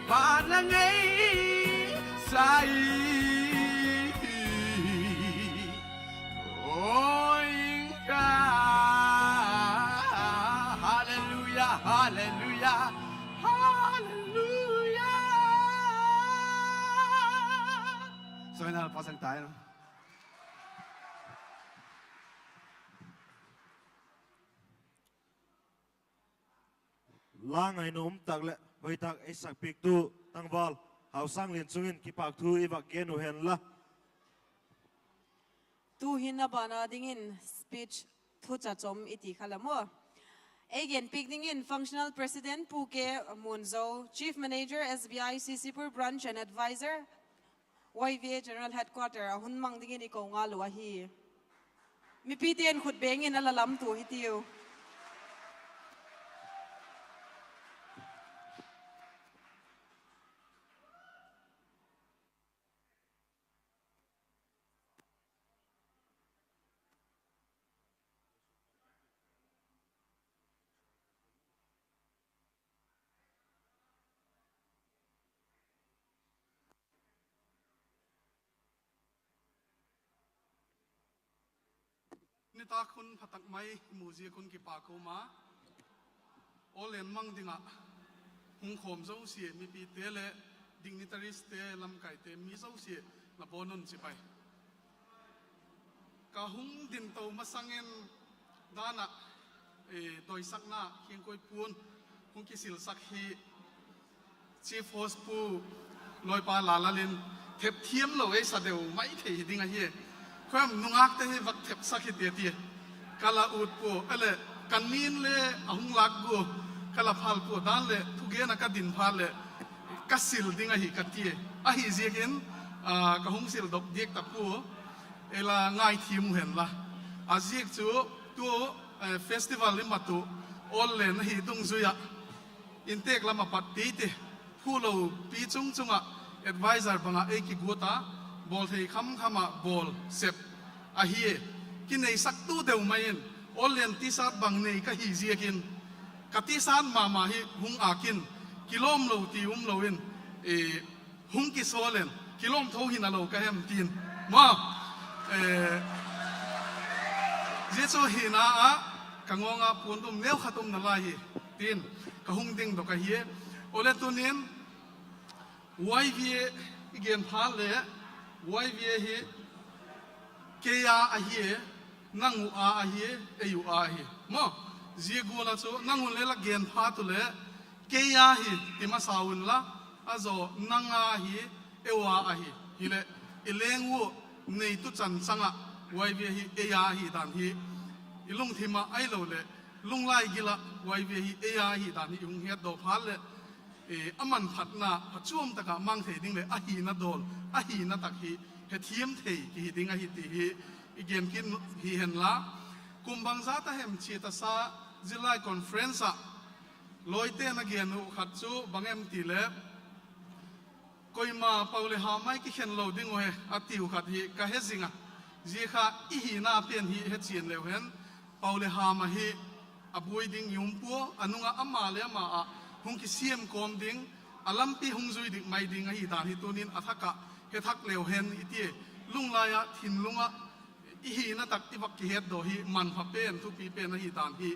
van la ngei sa in, aw ing ka. Hallelujah, hallelujah, hallelujah. Sawina pasang tai. La ngaina um tak leh hoi tak ei sakpiaktu tangval Hausâng Lian chung in kipâk thu i vak gen uh hen la. Tu'hin a ban a dingin speech thucha chawm i ti kha la maw. Ei genpiak dingin Functional President Pu K. Muanzo, Chief Manager S B I C C Pur Branch and Advisor Y V A General Headquarter a hun mang dingin i ko ngal uh ahi. Mipite'n khut beng in a la lamtua hitiu. Nitâk hun pha tak mai i mu ziak un kipâk ka um a, Awllen mang ding ah hung khawm zosia mipite leh dignitarieste, lamkaite, mi zosia la bawn un chibai. Ka hung din to masang in dan ah, doisakna khiangkoi puan hung kisilsak hi Chief Host Pu Lawipa Lalal in thep thiam lo ei sa deu mai thei hi ding ahi. Khuam nungâkte hi vak thepsak hi ti a ti. Ka la ut pua, a leh ka nin le a hung lâk gua, ka la phal pua, dan leh thugen ah ka din phat leh ka sil ding ahi ka ti. Ahiziakin ka hung sildok diak ta pua, ei la ngaithiam u hen la. A ziak chu tu festival i mat uh Awllen ahi dungzui ah intêk lam ah pat tite, phulopi chung chung ah advisor bang ah ei kiguat a, bawlthei kham kham ah bawl sep ahi. Kineisaktu deu mai in, Awllen T-shirt bang nei ka hi ziakin, ka T-shirt ma ma hi hung âk in, kilawmlo ti umlo in, hung kisawl in, kilawm tho hina lo ka hem tin, maw. Zia chu hina ah ka ngawng ah puan dum neu khat um nalai hi tin ka hung dingdok ahi. Awle tunin Y V A i gen phat leh, Y V A hi kei â ahi, nang uh â ahi, ei uh â ahi, maw. Zia gual ah chu nang un le la gen phat u leh, kei â hi ti masa unla, a zaw nang â hi, eu â ahi. Hileh i leng ua neitu chan chang ah Y V A hi ei â ahi dan hi i lungthim ah ahiloleh lunglai gil ah Y V A hi ei â ahi dan hi i hung hetdaw phat leh, a manphatna phachuam tak ah mang thei ding leh a hina dawl, a hina tak hi hethiam thei kihi ding ahi ti hi i gen kit hi hen la. Kum bangza ta hem chia tasa zillai conference ah lawite'n a gen uh khat chu bang em ti leh, koima pau leh ham ah i kikhen lo ding uh hi a tiu khat hi ka he zing a. Zia kha i hina pen hi hechian leu hen, pau leh ham ahi, a buai ding i um pua, a nung ah ama leh ama ah hung kisiam kawm ding, a lampi hung zui dik mai ding ahi dan hi tunin a thak ah he thak leu hen i ti. Lunglai ah thinlung ah i hina tak i vak kihetdaw hi manpha pen, thupi pen ahi dan hi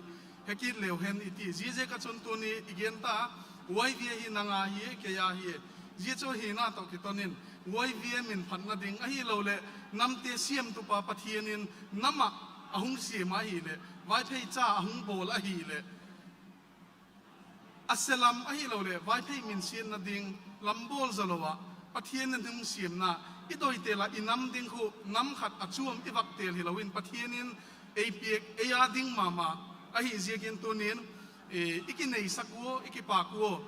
he kit leu hen i ti. Ziaziak ah chun tuni i gen ta, Y V A hi nang â hi, kei â hi. Zia chu hina tawh kiton in, Y V A min phatna ding ahiloleh namte siamtupa Pathian in nam ah a hung siam ahileh, Vaiphei cha a hung bawl ahileh, a se lam ahiloleh Vaiphei min siatna ding lam bawl zaw lo ah, Pathian in hung siamna, i doitel ah i nam ding khu nam khat a chuam i vak têl hilo in Pathian in ei piak ei â ding ma ma ahi ziakin tunin i kineisak ua, i kipâk ua.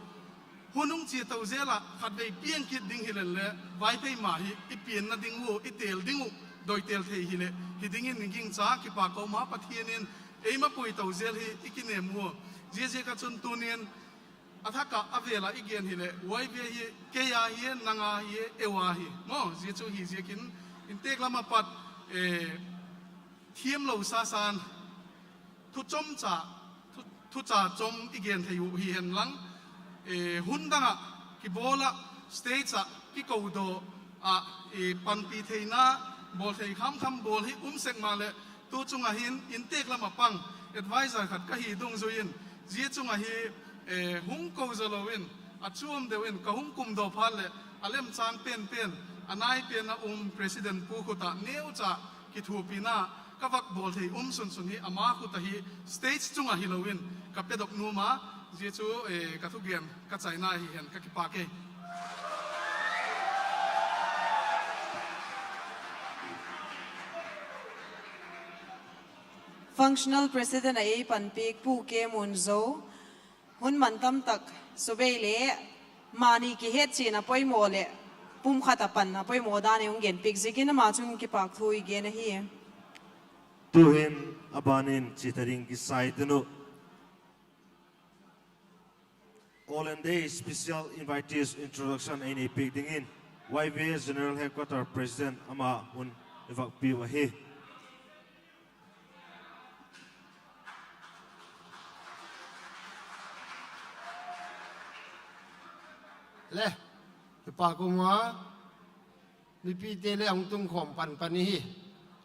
Hun hung chia to zel ah khatvei piang kit ding hileh leh Vaiphei ma hi i pianna ding ua, i têl ding uh, doitel thei hileh hi dingin i gingcha, kipâk ka um a, Pathian in ei mapui to zel hi i kinem ua. Ziaziak ah chun tunin a thak ah a vêl ah i gen hileh, Y V A hi kei â hi, nang â hi, eu â hi, maw. Zia chu hi ziakin intêk lam ah pat thiamlo sasan thuchom cha, thucha chom i gen thei uh hi hen lang, hun dang ah kibawl ah, stage ah kikodaw ah, panpi theina, bawlthei kham kham bawl hi um sek maleh, tu chung ah hin intêk lam ah pang advisor khat ka hi dungzui in, zia chung ah hi hung ko zaw lo in, a chuam deu in ka hung kumdaw phat leh a lemchâng pen pen, a nai pen a um president pu khut ah neucha kithuapina ka vak bawl thei um sunsun hi ama khut ah hi, stage chung ah hilo in ka pedok nuam a. Zia chu ka thugen ka chaina hi hen, ka kipâk e. Functional President ah ei panpiak Pu K. Munzo, hun man tam tak subei le mani kihetchian a poimaw leh pumkhat a pan a poimaw dan ei hung genpiak ziakin ama chung kipâk thu i gen ahi. Tu'hin a ban in chia ta ding kisai tun uh, Awllen Day special invitees introduction ei neipiak dingin Y V A General Headquarter President ama hun i vak piu ahi. Le, kipâk um a, mipite le hung tungkhawm pan pan ihi,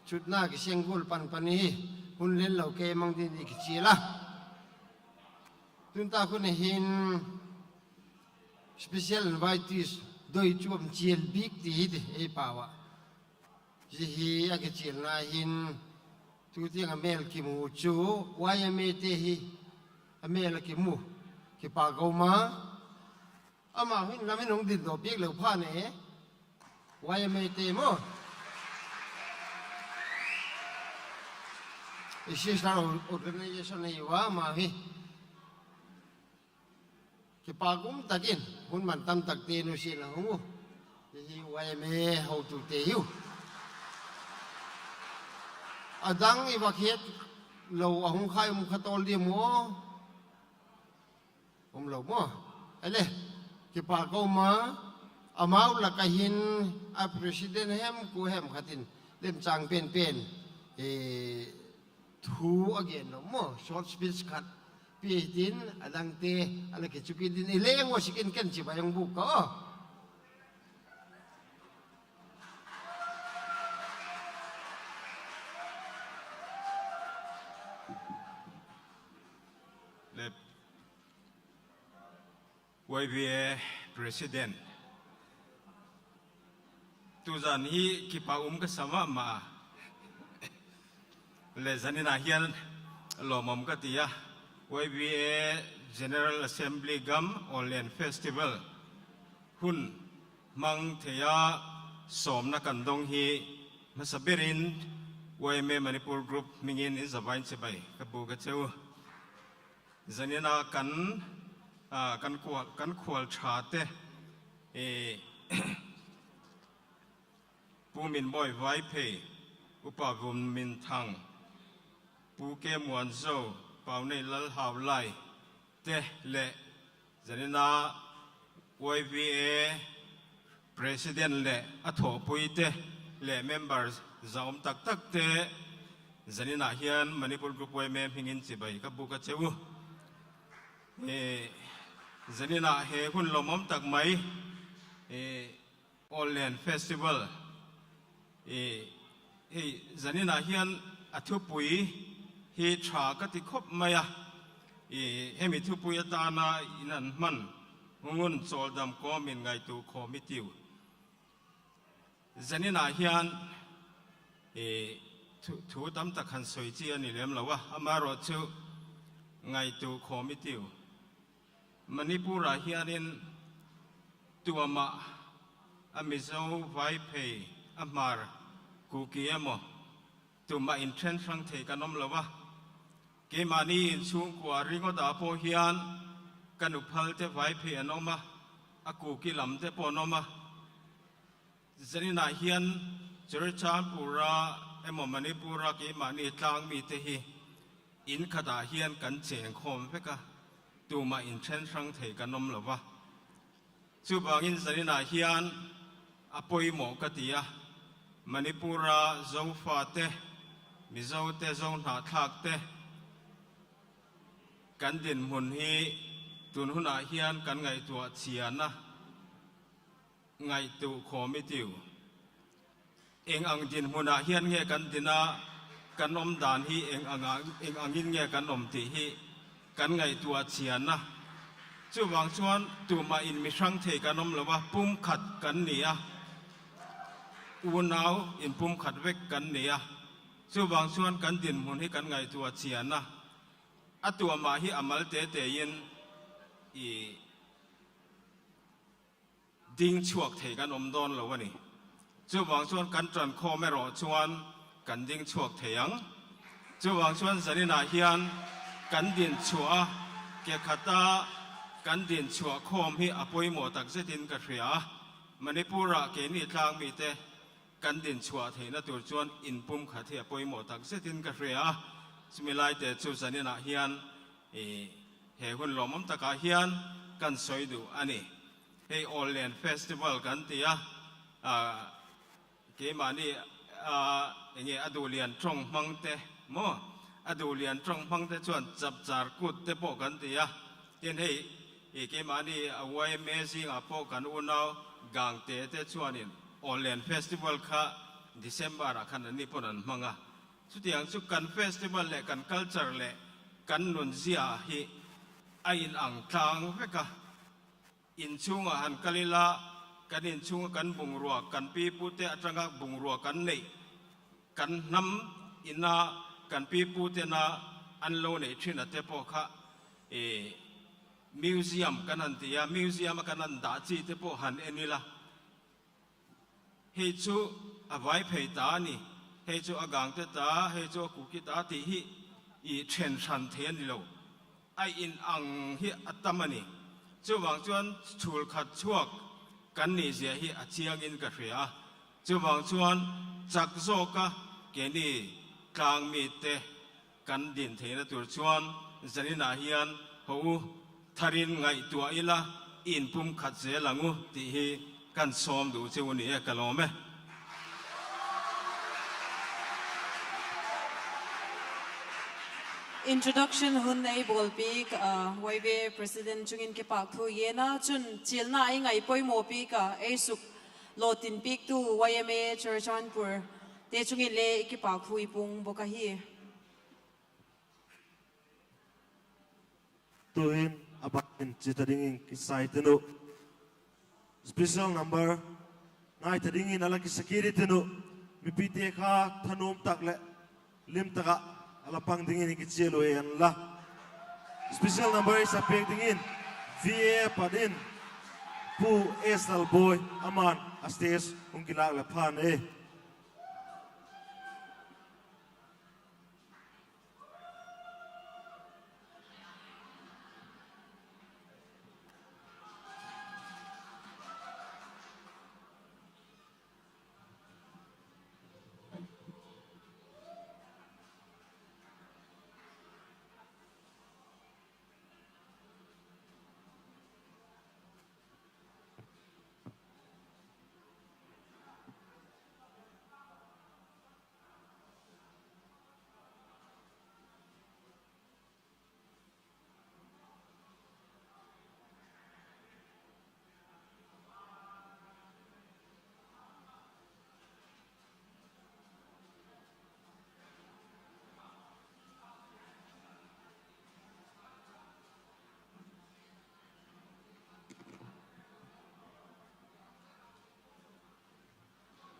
chutna kiseng gual pan pan ihi. hun len lo kei mang ding i kichial a. Tun tak hun a hin special invitees doi chuam chial bik ti hi ti ei pau ah. Zia hi a kichialna hin tu tiang a mêl kimu chu Y M A te hi a mêl a kimu, kipak ka um a. Amau hin lam in hung dindawk piak leu phat e, Y M A te maw, i sister organisation ahi ua amau hi. Kipak um tak in hun man tam takte nusia in la hung u. Hi Y M A hotute hiu. A dang i va khiat lo a hung khai um kha tawl diam u? Um lo maw? Ele, kipak ka um a, amau lak ah hin a president hem kua hem khat in lemchâng pen pen thu a gen lo maw, short speech khat pia hitin, a dangte a la kichu kit ding i leng ua sik in ken chibai hung bûk ka aw. Y V A President, tuzan hi kipak um ka sa ma ma. Le zanin a hian lawmawm ka ti a, Y V A General Assembly gam Awllen Festival hun hmang thei a sawmna kan dong hi hmasa berin Y M A Manipur Group hmingin in zavaiin chibai ka bûk ka cheu. Zanin a kan, kan khual, kan khual ṭhate, Pu Minbawi Vaiphei, Upa Vunminthang, Pu K. Muanzo, Paunei Lalhaulai te leh zanin a Y V A President leh a thawhpuite leh member zahawm tak takte, zanin a hian Manipur Group Y M A hmingin chibai ka bûk ka cheu u. Zanin a he hun lawmawm tak mai, Awllen Festival, hei, zanin a hian a thupui hi ṭha ka ti khawp mai a, hemi thupui atana in an hman hung un chawldam kawmin ngaitu khawm i tiu. Zanin a hian thu, thu tam tak han sawi chi a ni lem lo a, amaherawhchu ngaitu khawm i tiu. Manipur ah hianin tumah a Mizo, Vaiphei, a Hmar, Kuki emaw, tumah in ṭhen hrang thei kan awm lo a. Keimahni inchhungkua ringawt ah pawh hian ka nuphalte Vaiphei an awm a, a Kuki lamte pawh an awm a. Zanin a hian Churachandpur a emaw Manipur a keimahni tlâng mite hi in khat ah hian kan cheng khawm vek a, tumah in ṭhen hrang thei kan awm lo va. Chuvangin zanin a hian a pawimawh ka ti a, Manipur a Zofate, Mizote, Zo hnahthlakte, kan dinhmun hi tun hun ah hian kan ngaihtuah chian a, ngaitu khawm i tiu. Eng ang dinhmun ah hian nge kan din a, kan awm dan hi eng ang a, eng angin nge kan awm tih hi kan ngaihtuah chian a. Chuvang chuan tumah in mi hrang thei kan awm lo va, pumkhat kan ni a, unau in pumkhat vek kan ni a. Chuvang chuan kan dinhmun hi kan ngaihtuah chian a. A tuamah hi a mal te tein i ding chhuak thei kan awm dawn lo a ni. Chuvang chuan kan ṭankhawm erawh chuan kan ding chhuak thei ang. Chuvang chuan zanin ah hian kan din chhuah a, ke khat a kan din chhuah khawm hi a pawimawh tak zetin ka hria a. Manipur ah keini tlâng mite kan din chhuah theihna tur chuan inpumkhat hi a pawimawh tak zetin ka hria a. Chumi laite chu zanin ah hian he hun lawmawm takah hian kan sawi duh a ni. Hei Awllen Festival kan ti a, keimahni enge a duhlian ṭawng hmangte maw, a duhlian ṭawng hmangte chuan chapchar kut te pawh kan ti a. Tin hei keimahni a Y M A zingah pawh kan unau Gangte te chuanin Awllen Festival kha December ah khan an ni pawn an hmang a. Chutiang chu kan festival leh kan culture leh kan nunzia hi a in ang tlâng vek a. In chung ah han kal ila, kan in chung ah kan bungruak, kan pipute atang ah bungruak kan nei, kan hnam in a, kan pipute na an lo nei thin ate pawh kha, museum kan han ti a, museum ah kan han dah chite pawh han en ila. Hi chu a Vaiphei ta a ni, hi chu a Gangte ta, hi chu a Kuki ta ti hi i then hran thei a ni lo. A in ang hi a tam a ni. Chuvang chuan chul khat chhuak kan ni zia hi a chiang in ka hria a. Chuvang chuan chak zawk a, keini tlâng mite kan din theina tur chuan zanin ah hian ho u, tharin ngaihtuah ila, in pum khat zel ang u tih hi kan sawm duh cheu a ni e, ka lawm e. Introduction hun ei bawlpiak, ah, Y V A President chungin kipâk thu i gen a, chun chilna ei ngai poimaw piak a, ei suk lawtin piaktu Y M A Churachandpur te chungin le i kipâk thu i puang bawk ahi. Tu'hin a ban in chi ta dingin kisai tin uh. Special number ngai ta dingin a la kisa kit i tin uh. Mipite kha thanuam tak leh lim tak ah a la pang dingin i kichial uh e an la. Special number i sa piak dingin V A pat in Pu S Lalboi aman a stage hung kilâk leh phan e.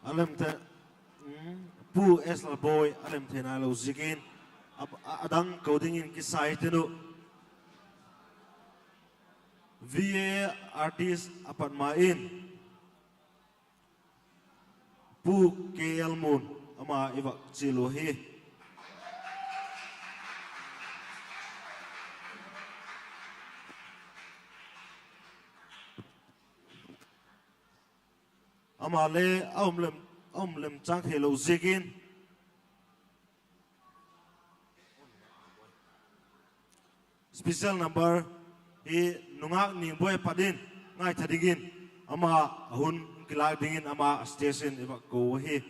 A lem thei, Pu S Lalboi a lem thei nai lo ziakin, a, a, a dang ko dingin kisai tin uh. V A artist a pat ma in, Pu K L Mun, ama i va chial uh hi. Ama le a um lem, a um lem chang thei lo ziakin, special number hi Nungak Ningboi pat in ngaitha dingin ama a hun kilâk dingin ama station i va ko hi.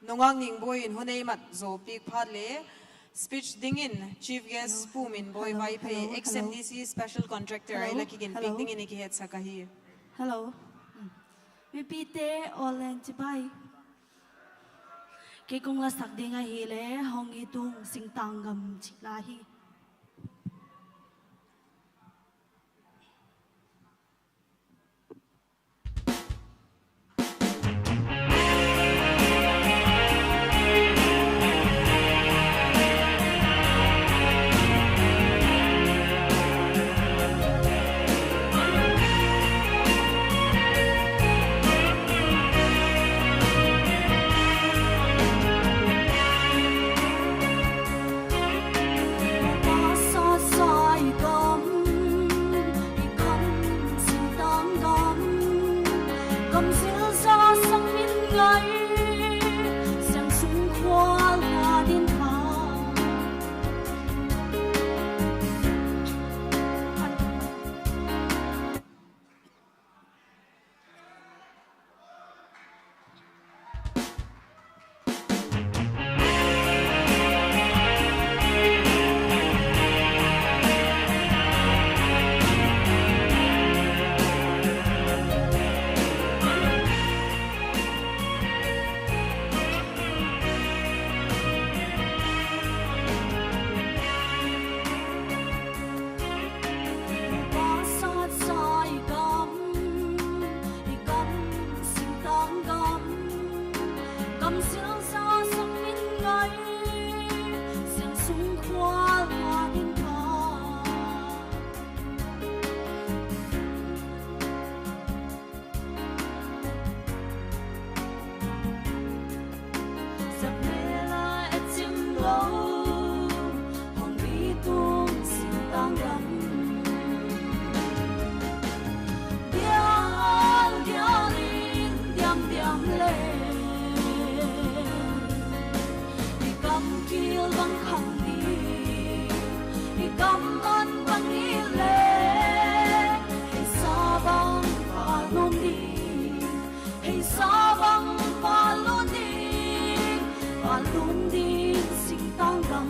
Nungak Ningboi in hun ei mat zaw piak phat le, speech dingin Chief Guest Pu Minboi Vaiphei, ex M D C Special Contractor, ei la kiginpiak dingin i kihetsak ahi. Hello. Mipite aw leh chibai. Kei kong la sak ding ahile Hong Itung Singtang Gam chi la hi. Zilsa sak min ngai, zil sung khua ma ding pha. Sak mel a e chim lo, hong bi tung singtang gam. Dial dial in diam diam le, i kam kil bang khang di, i kam man bang i le, i sa bang pa lun di, i sa bang pa lun di, pa lun di singtang gam.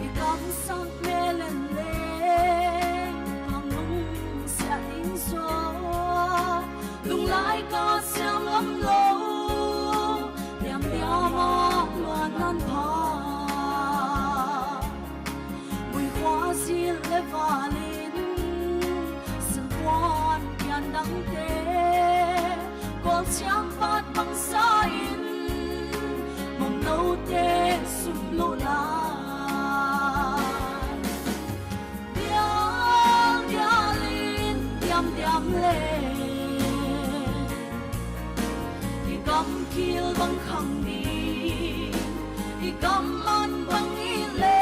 I kam sak mel en le, kam lungsiat in zaw, lunglai ka siam lam lo, diam diam a luan nan pha. Muikhua zil le val in, silpuan pian dangte, kawlchiam pat bangsa in, mawngnote sum lut lai. Dial dial in diam diam le, i kam kil bang khang di, i kam man bang i le,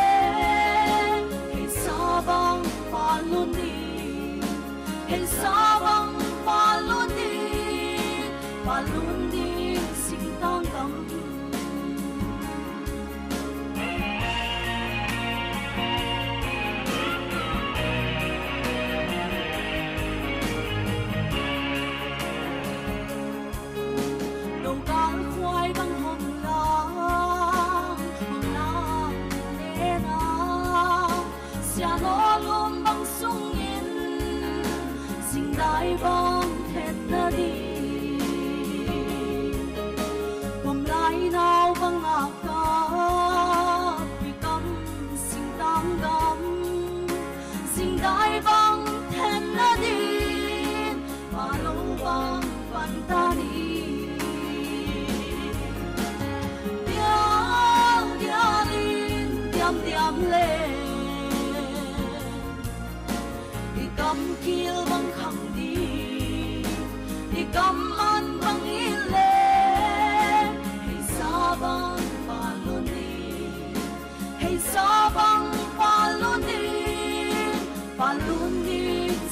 i sa bang pa lun di, i sa bang pa lun di, pa lun di singtang gam. Lo kal khuai bang hong lam, hong lam le na, siano lum bang sung in, zingdai bang thetna di. Pom lai nau bang a ka, i kam singtang gam, zingdai bang thetna di, pa lo bang pan ta ni. Dial dial in diam diam le, i kam kil bang khang di, i kam man bang i le, i sa bang pa lun di, i sa bang pa lun di, pa lun di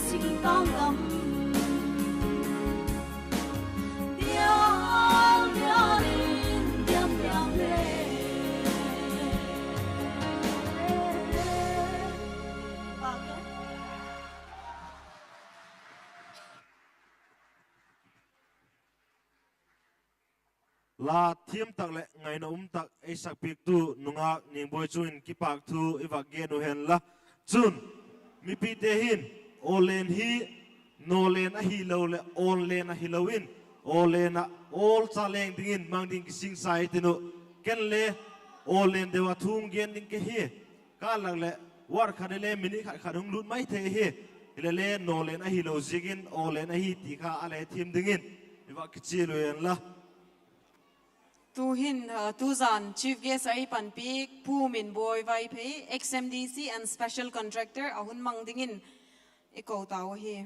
singtang gam. Dial dial in diam diam le, la thiam tak leh ngaina um tak ei sakpiaktu nungak Ningboi chung in kipâk thu i vak gen uh hen la. Chun, mipite hin, Awllen hi, Nawllen ahilo leh Awnlen ahilo in, Awllen ah, Awl cha leng dingin mang ding kisingsa i tin uh. Ken le, Awllen deu ah thu gen ding ka hi. Kâl lak leh, word khat le minute khat khat hung lût mai thei hi. Hilele Nawllen ahilo ziakin Awllen ahi ti kha a le thiam dingin i vak kichial uh hen la. Tuhin, tuzan Chief Guest a ei panpiak Pu Minboi Vaiphei, Ex-M D C and Special Contractor a hun mang dingin i ko tau ahi.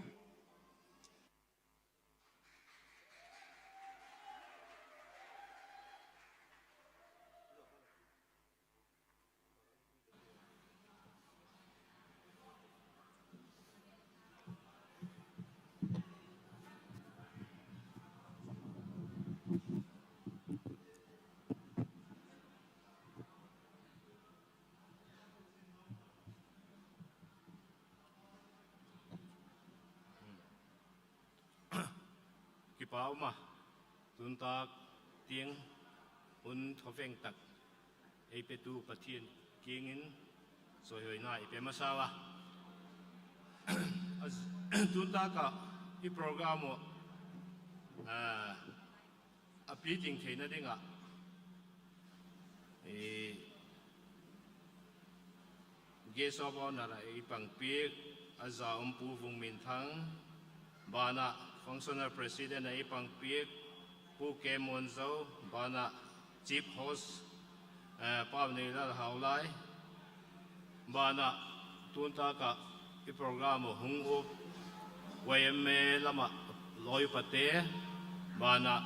Kipak um a, tun tâk tiang hun thaveng tak ei petu Pathian kiang in chawihoina i pe masa ua. Tun tâk ah i program uh a piting theina ding ah, guest of honour ah ei pangpiak a za um Pu Vungminthang, Ban ah functional president a i pangpiak Pu K Muanzo, ban ah chief host, eh, Pau Neilal Haulai, ban ah tuntâk ah i program uh hung uap Y M A lam ah lawi upate, ban ah,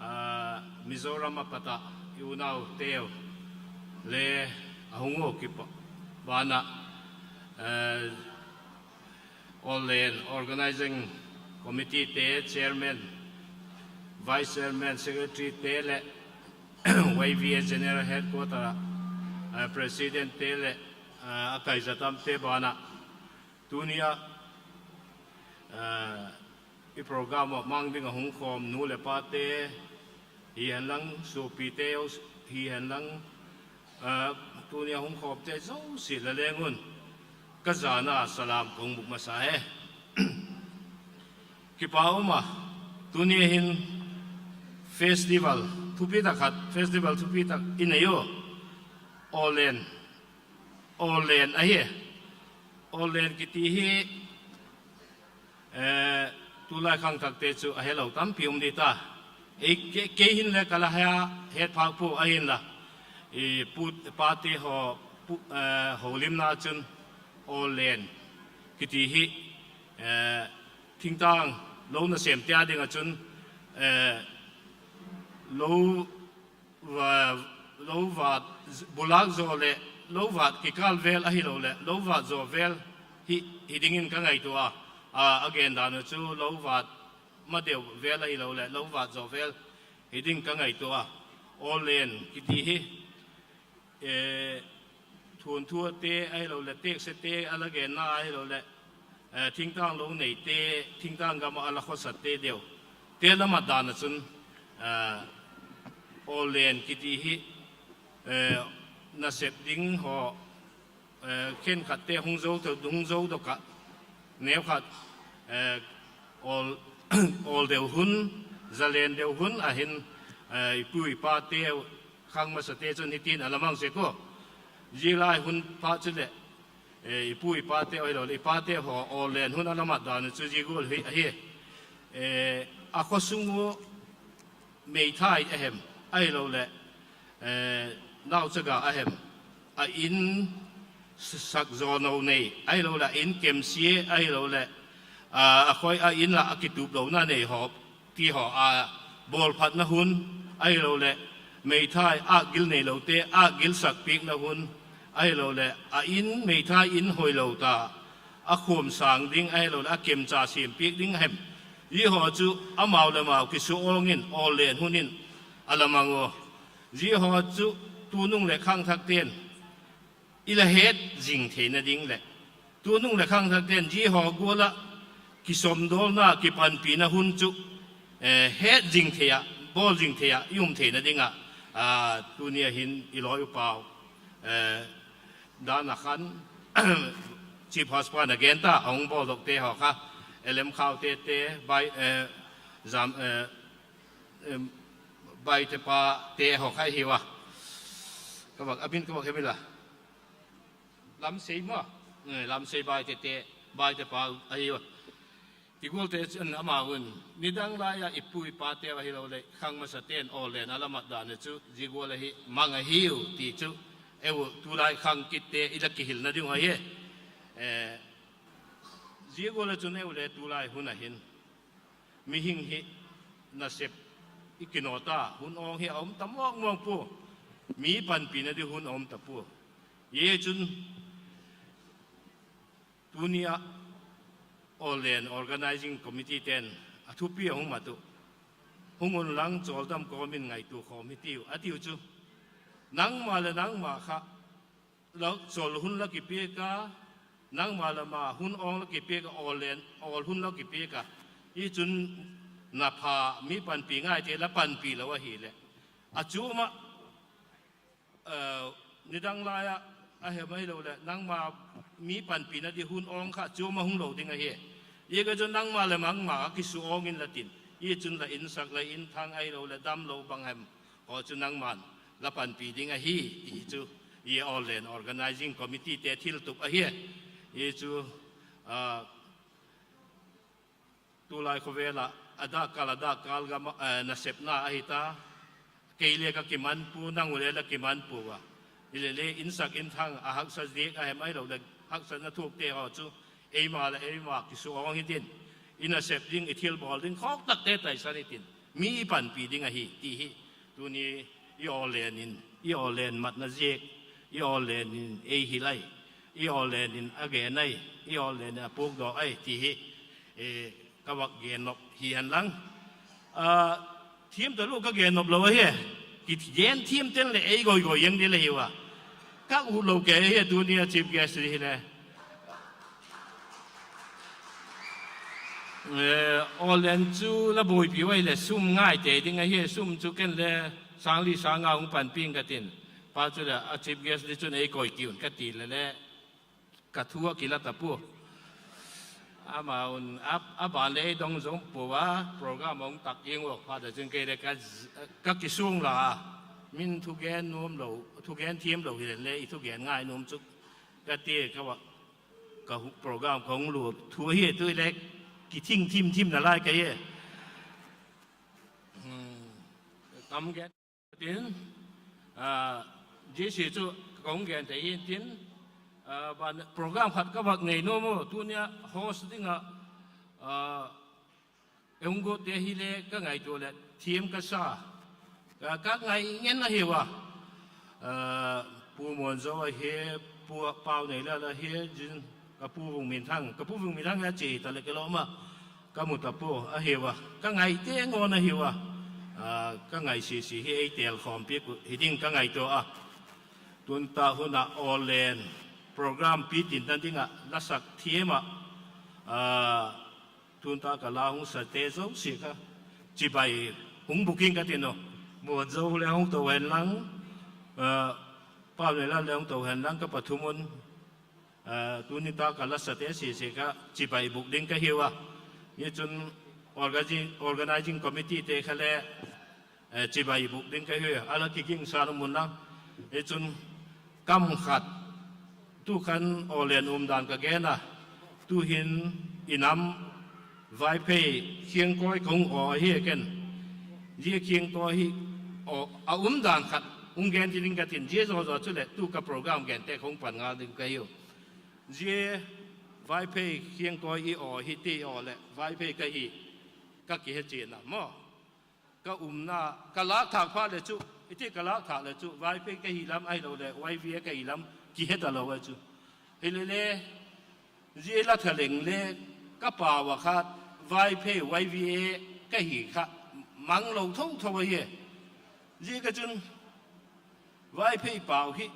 ah, Mizoram ah pat ah i unauteu le a hung uap kipat, ban ah, eh, Awllen Organising Committeete, Chairman, Vice Chairman, Secretaryte leh Y V A General Headquarter ah, eh, Presidentte leh, eh, a kaizatamte ban ah, tuni ah, eh, i program ah mang ding ah hung khawm nu leh pate hi hen lang, suapite hi hen lang, eh, tuni a hung khawmte zosia la leng un ka zana salam ka hung bûk masa e. Kipak um a, tuni a hin festival thupi tak khat, festival thupi tak i nei u. Awllen, Awllen ahi. Awllen kiti hi, eh, tulai khangthakte chu a helo tampi um di ta. Ei, kei, kei hin le ka la he a, het phâk pua ahinla, i pu, pate haw, pu, eh, holimna chun Awllen kiti hi, eh, thingtâng lo nasêmte â ding ah chun, eh, lo, va, lo vât, bulâk zaw leh lo vât kikâl vêl ahiloleh lo vât zaw vêl hi, hi dingin ka ngaitua a. A, a gendan uh chu lo vât ma deu vêl ahiloleh lo vât zaw vêl hi ding ka ngaitua a. Awllen kiti hi, eh, thuanthuate ahiloleh teksete a la genna ahiloleh, eh, thingtâng lo neite, thingtâng gam ah a la khawsakte deu te lam ah dan ah chun, eh, Awllen kiti hi, eh, nasep ding haw, eh, khenkhatte hung zo, hung zo dok ah, neukhat, eh, awl, awl deu hun, zalen deu hun a hin, eh, i pu i pateu, khang masate chun hitin a la mang sek ua. Zia lai hun phat chuleh, eh, i pu i pateu ahiloleh i pate haw Awllen hun a la mat dan uh chu zia gual hi ahi. Eh, a khaw sung ua meithai a hem, ahiloleh, eh, nauchaga a hem, a in sak zaw no nei ahiloleh a in kemsia ahiloleh, a, a khoi a in ah a kitup lona nei haw, ti haw a bawlphatna hun, ahiloleh meithai âkgil neilote âkgil sak piakna hun, ahiloleh a in meithai in hoilo ta a khuam sâng ding ahiloleh a kemcha siam piak ding a hem, zia haw chu amau leh amau kisuawng in Awllen hun in a la mang ua. Zia haw chu tunung leh khangthakte'n i la het zing theina ding leh tunung leh khangthakte'n zia haw gual ah kisawmdawlna kipanpina hun chu, eh, het zing thei ah, bawl zing thei ah i um theina ding ah, a, tuni a hin i lawi upau, eh, dan a khan Chief Host pa'n a gen ta a hung bawldokte haw kha, L M Khaute te, Bai, eh, Zam, eh, Baite pate haw kha ahiu a. Ka vak, a min ka vak hem ila, Lamsei ma, eh, Lamsei Baite te, Baite pa ahiu a. Ti gualte chun amau un nidang lai ah i pu i pateu ahiloleh khang masate'n Awllen a la mat dan uh chu zia gual ahi mang ahiu ti chu, eu tulai khang kitte i la kihilna ding uh ahi. Eh, zia gual ah chun eu le tulai hun a hin mihing hi nasep i kinaw ta, hun awng hi a um ta mawng mawng pua, mi panpina ding hun a um ta pua. Zia chun tuni ah Awllen Organising Committeete'n a thupi a hung mat uh, hung unlang chawldam kawm in ngaitua khawm hi tiu a tiu chu, nangma leh nangma kha la chawl hun la kipiak a, nangma leh ma hun awng la kipiak a, awl len, awl hun la kipiak a, i chun na pha, mi panpi ngaite la panpi lo ahileh, a chuam ah, nidang lai ah a hem ahiloleh nangma mi panpina ding hun awng kha chuam ah hung lo ding ahi. Ziaka chun nangma leh nangma a kisuawng in la tin, i chun la insak, la inthang ahiloleh damlo bang hem haw chu nangma'n la panpi ding ahi, ti chu i Awllen Organising Committeete thiltup ahi. I chu, a, Tulai khawvel ah a dâkkâl a dâkkâl gam ah nasepna ahi ta. Kei le ka kiman pua, nang u le la kiman pua a. Hilele insak inthang a haksa ziak a hem ahiloleh haksatna thuakte haw chu eima leh eima kisuawng hitin, i nasep ding, i thilbawl ding khawk takte taisan hitin, mi i panpi ding ahi ti hi tuni i Awllen in, i Awllen matna ziak, i Awllen in ei hil ai, i Awllen in a gen ai, i Awllen in a puakdaw ai ti hi ka vak gen nop hi hen lang. Thiam talo ka gen nop lo ahi. Kigen thiam ten leh ei goi goi eng ding la hiu a. Ka ut lo kei ahi tuni a chief guest hile. Awllen chu la buaipi u ahileh sum ngai tei ding ahi, sum chu ken le sâng li sâng nga hung panpi ing ka tin. Pa chuleh a chief guest di chun ei koi ki un ka ti lele, ka thu a kila ta pua. Amau'n a ban le ei dong zom pua a, program a hung tak ing u. Phat a chun kei le ka kisuang la a, min thugen thiam lo hile le i thugen ngai nuam chu ka ti ka, ka program ka hung lua thu ahi, tu le kithing thim thim nalai ka hi. Tam gen tin, zia chu ka hung gen thei hi'ntin, program khat ka vak nei nuam u, tuni a host ding ah ei hung guatte hile ka ngaitua leh thiam ka sa, ka ngai ngen ahiu a. Pu Muanzo ahi, Pu Pauneilal ahi, zin ka pu Vungminthang, ka pu Vungminthang a chia ta leh kilawm a, ka mu ta pua ahiu a, ka ngaite ngawn ahiu a. Ka ngai sisi hi ei têlkhawm piak uh hi ding ka ngaitua a. Tun ta hun ah Awllen program pitinna ding ah la sak thiam ah, tun ta ka la hung sate zosia kha chibai hung buk ing ka tin u. Muanzo le hung to hen lang, Pauneilal le hung to hen lang, ka pathum un tuni ta ka la sate sisi kha chibai buk ding ka hiu a. Hi chun organi-, organising committeete kha le chibai buk ding ka hi a, la kigingsa nuam un lang. Hi chun kam khat, tu khan Awllen umdan ka gen a, tu'hin i nam Vaiphei khiangkawi ka hung aw ahi ken. Zia khiangkawi hi a umdan khat hung gen ti ding ka tin, zia zaw zaw chuleh tu ka program gente ka hung pan ngal ding ka hiu. Zia Vaiphei khiangkawi i aw hi ti aw leh Vaiphei ka hi, ka kihechian a maw. Ka umna, ka lâkthâk phat leh chu, i ti ka lâkthâk leh chu Vaiphei ka hi lam ahiloleh Y V A ka hi lam kihe talo a chu. Hilele, zia la thaleng le ka pau a kha Vaiphei Y V A ka hi kha manglo tho tho ahi. Ziak a chun Vaiphei pau hi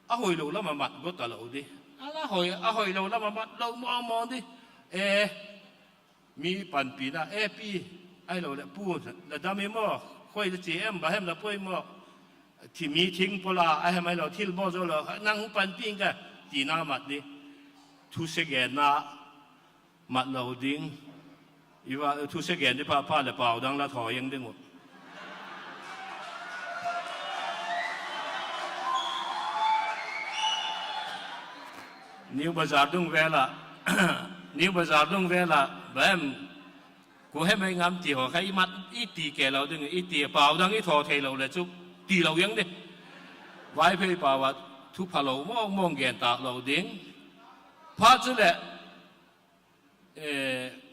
a hoilo lam a mat go talo di. A hoilo lam a mat lo mawng mawng di. E, mi panpina, e pi, ahiloleh pu, la dam i maw, khoi la chia em, bang hem la poi maw, mi thing pawl a hem ahilo thil bawl zo lo, nang hung panpi ing ka, tina mat di. Thuse genna mat lo ding. Thuse gen di pha pha leh pau dang la thaw eng ding uh. New Bazar dung vel ah, New Bazar dung vel ah bang em, kua hem ei ngam ti haw kha i mat i ti kei lo ding, i ti pau dang i thaw theilo leh chu tilo eng di. Vaiphei pau ah thu phalo mawng mawng gen tâk lo ding. Phat chuleh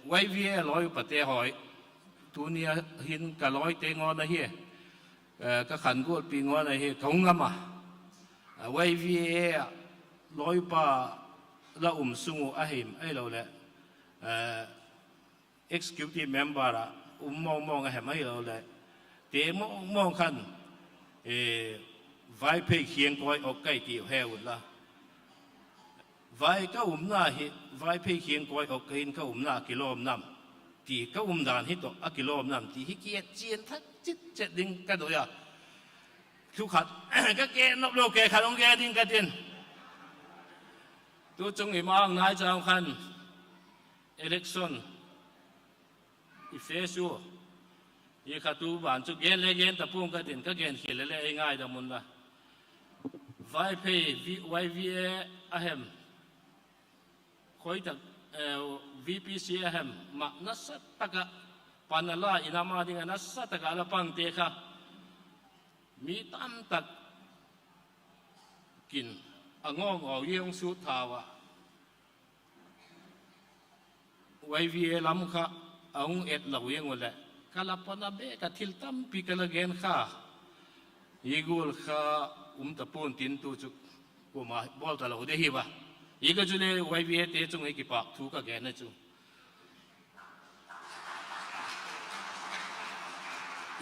Y V A lawi upate haw, tuni a hin ka lawite ngawn ahi, ka khan gualpi ngawn ahi, ka hung ngam a. Y V A ah lawi upa la um sung uh a hem ahiloleh executive member ah um mawng mawng a hem ahiloleh te mawng mawng khan Vaiphei khiangkawi ok kai ti he unla. Vai ka umna hi, Vaiphei khiangkawi ok ka hin ka umna a kilawm nam, ti ka umdan hi tawh a kilawm nam ti hi kichian thak chit chet ding ka doi a. Thu khat ka gen nop lo kei khat hung gen ding ka tin. Tuchung i mang nai chang khan election i face u, i kha tu ban chu gen le gen ta pua'ng ka tin, ka gen khial leh ei ngaidam unla. Vaiphei Y V A a hem, khoi tak eh, V P C a hem mah nasa tak ah pan a la, i nam a ding a nasa tak ah la pangte kha mi tamtak kin a ngawng aw i hung sut thau ah, Y V A lam kha a hung et lo ing u leh, ka la pan a bêk ah thil tampi ka la gen kha, hi gual kha um ta pua'n tin tu chu kuama bawl talo de hi va. Hi ka chu le Y V A te chung ei kipâk thu ka gen a chu.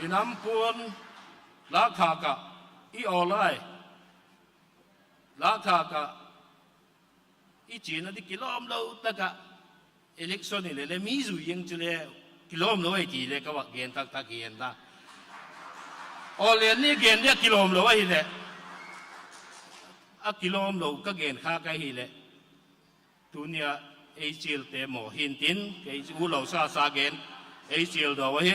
I nam puan lâkthâk ah i aw lai, lâkthâk ah i chiana di kilawmlo tak ah, election i le le mi zui ing chu le kilawmlo ahi ti le ka vak gen tak tak hi en la. Aw le ni gen di a kilawmlo ahileh, a kilawmlo ka gen kha ka hileh, tuni a ei chialte maw hintin, kei chu lo sa sa gen, ei chial daw ahi.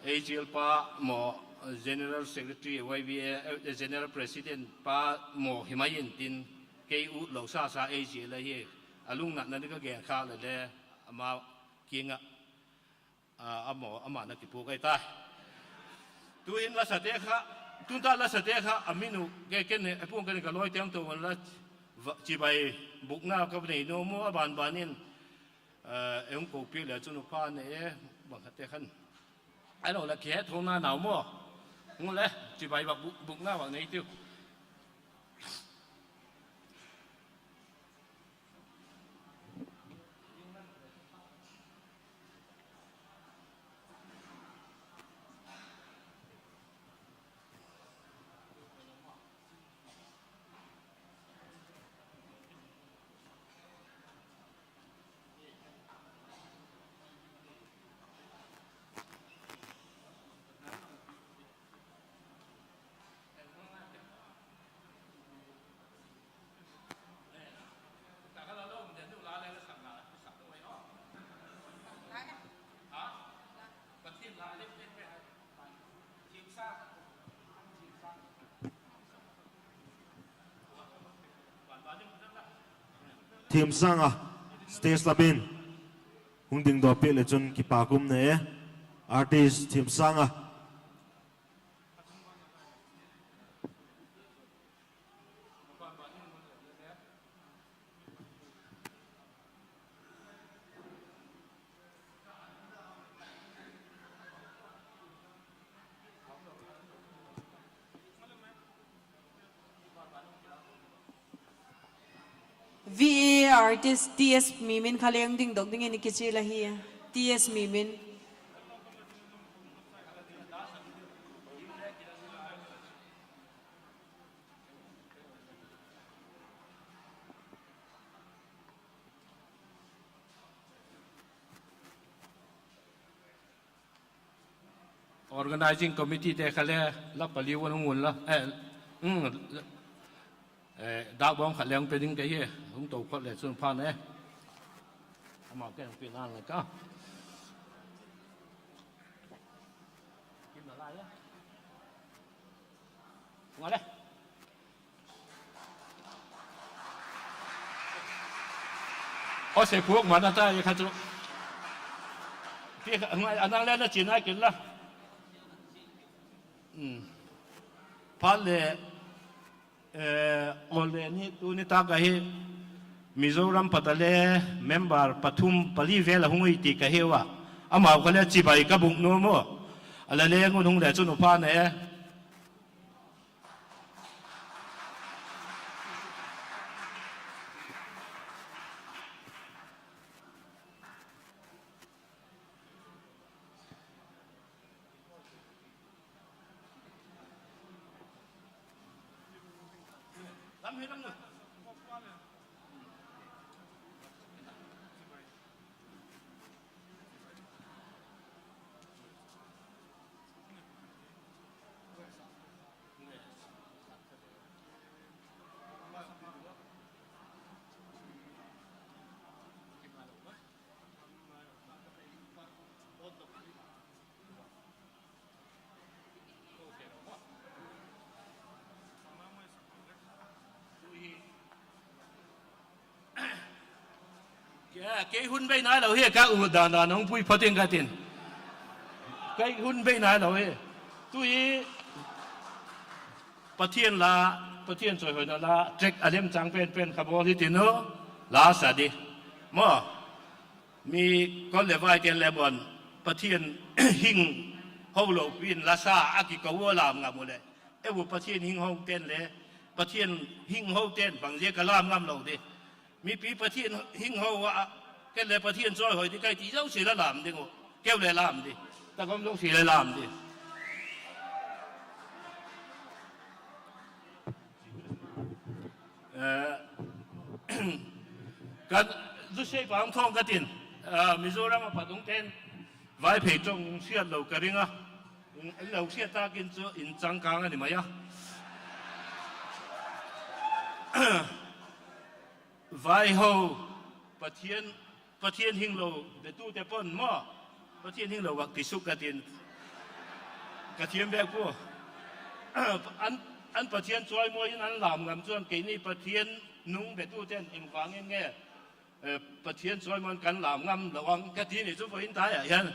Ei chial pa maw, General Secretary, Y V A, eh, General President pa maw hi mai intin, kei ut lo sa sa ei chial ahi. A lungnatna ding ka gen khâk le le, ama kiang ah, a, a maw, ama na kipuak ahi ta. Tu'hin la sate kha, tun ta la sate kha a min uh, ke ken e puang ka ni ka lawi tiang to la, chibai bûkna ka nei nuam maw, a ban ban in, eh, e hung ko piak le chun u pha ne e, bang khat te khan. Ai lo la ki he thona nau maw. Ngu le, chibai bâk bûk, bûkna bâk nei tiu. Thimsang a stage lam in hung dingdaw piak le chun kipâk um ne e. Artist Thimsang a. V A artist T S Mimin kha leng dingdok dingin i kichial ahi. T S Mimin. Organising committee te kha le la paliu un hung un la, eh, um, eh, dâk bawm khat leng pe ding ka hi, hung to phot le chun phan e. Amau ken hung pian an le ka. Kim la lai e. Nga le. Aw se phuak man a ta i kha chu. Ti kha, a nang le na chian ai kin la. Phat le, eh, aw le ni tu nitâk ahi Mizoram pat a le member pathum pali vel a hung ui ti ka hiu a. Amau kha le chibai ka bûk nuam u. A la leng un hung le chun u phan e. Kei hun bei nai lo hi, ka u dan dan hung pui pha ting ka tin. Kei hun bei nai lo hi. Tu hi Pathian la, Pathian chawihoina la, track a lemchâng pen pen kha bawl hi tin u, la sa di. Maw, mi kol le vai ten le bawn, Pathian hing ho lo pi'n la sa a kiko ua lâm ngam u leh, e u Pathian hing ho ten le, Pathian hing ho ten bang zia ka lâm ngam lo di. Mipi Pathian hing ho a, ken le Pathian chawihoi di kai ti zosia la lâm ding uh. Keu le lâm di. Takawm zosia le lâm di. Ka zusei pa hung thawng ka tin, Mizoram a pat hung ten, Vaiphei chawng siat lo ka ring a, lo siat tâk in chu in changkâng a ni mai a. Vaiho, Pathian, Pathian hing lo betute pawn maw, Pathian hing lo vak ti suk ka tin, ka thiam bêk pua. An, an Pathian chawimawi in an lâm ngam chuan keini Pathian nung betute'n engvang in nge Pathian chawimawi in kan lâm ngam lo ang ka ti ni chu vawiin tai ah hian.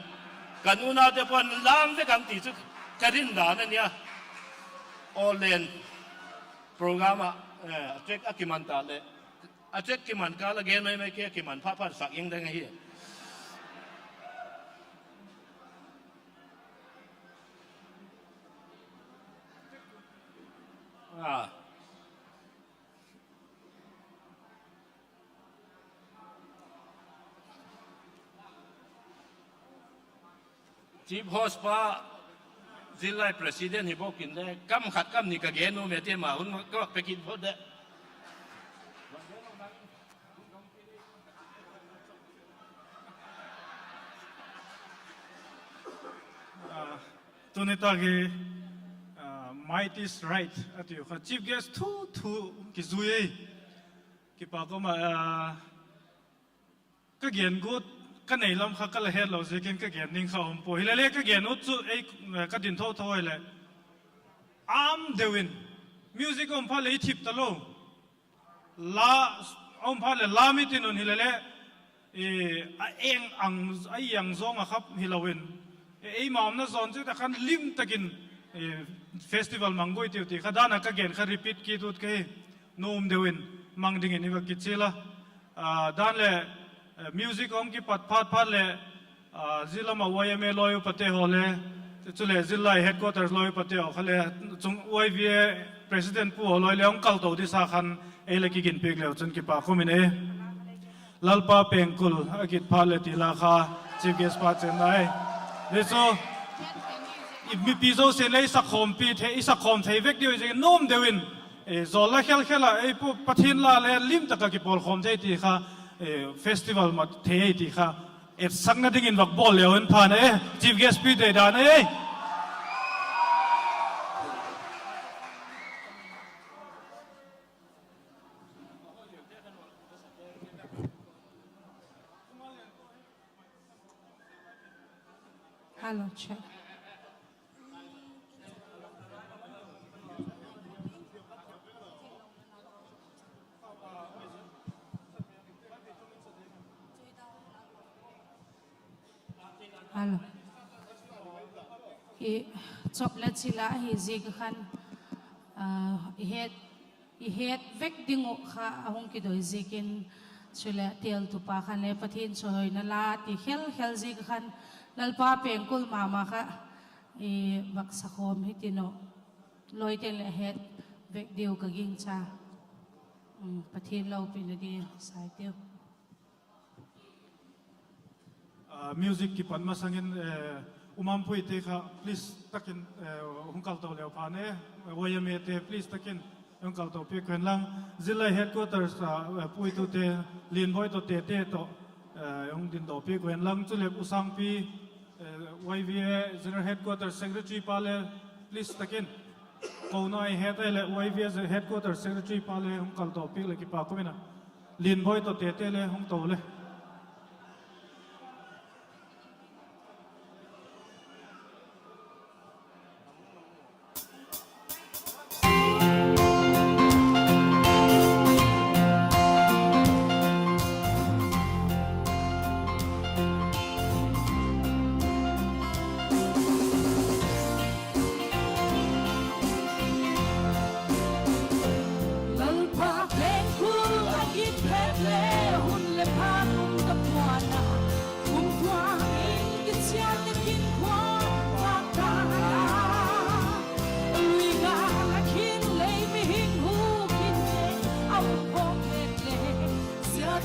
Ka unaute pawn lâm vek ang ti chu ka rin dan a nia. Awlen program ah, a track a kiman ta leh, a track kiman kâl a gen mai mai kei a kiman pha pha sak ing dang ahi. Chief host pa, Zillai president hi bawk in le kam khat kam ni ka gen nuam e ti ma hun ka vak pe kit phot de. Tuni tak hi, might is right a tiu kha, chief guest thu thu kizui ei. Kipak um a, ka gen gut, ka nei lam kha ka la het lo ziakin ka gen ding kha um pua. Hilele ka gen ut chu ei, ka din tho tho hileh, âm deu in, music um phat leh i thip talo. La, um phat leh la mi tin un hilele, a eng ang, a iang zawng a khap hilo in, eima umna zawn chu ta khan lim tak in festival mang guai tiu ti kha dan a ka gen kha repeat kit ut ka hi. Nuam deu in mang dingin i va kichial a. Dan leh music hung kipat phat phat leh, zia lam ah Y M A lawi upate haw le, chuleh Zillai headquarters lawi upate haw kha le, chung Y V A president pu haw lawi le hung kal to disa khan ei la kiginpiak leu chun kipak um in e. Lalpa Pengkul a kit phat leh ti la kha, chief guest pa chen nai. Zia chu mipi zosia'n le i sakhawmpi thei, i sakhawm thei vek diu ziakin nuam deu in, zawl la khel khel ah ei pu Pathian la le lim tak ah kipawlkhawm thei ti kha, festival mat thei ei ti kha etsakna dingin vak bawl leu in phan e, chief guest pi dei dan e. Hello, check. Hello. I chawp le chil a hi ziak khan, i het, i het vek ding uh kha a hung kidoi ziakin, chuleh teltupa khan le Pathian chawihoina la ti khel khel ziak khan, Lalpa Pengkul ma ma kha i vak sakhawm hi tin uh, lawite'n le het vek diu ka gingcha. Pathian lopina ding sai tiu. Music kipat masang in, umampuite kha please tak in hung kal to leu phan e, Y M A te please tak in hung kal to piak hen lang, Zillai headquarters a puitute, Lianbawi tawh Tete tawh hung din daw piak hen lang, chuleh U Sangpi, Y V A General Headquarters Secretary pa le please tak in, kona i het ai leh Y V A Headquarters Secretary pa le hung kal to piak leh kipak um in a, Lianbawi tawh Tete le hung to le.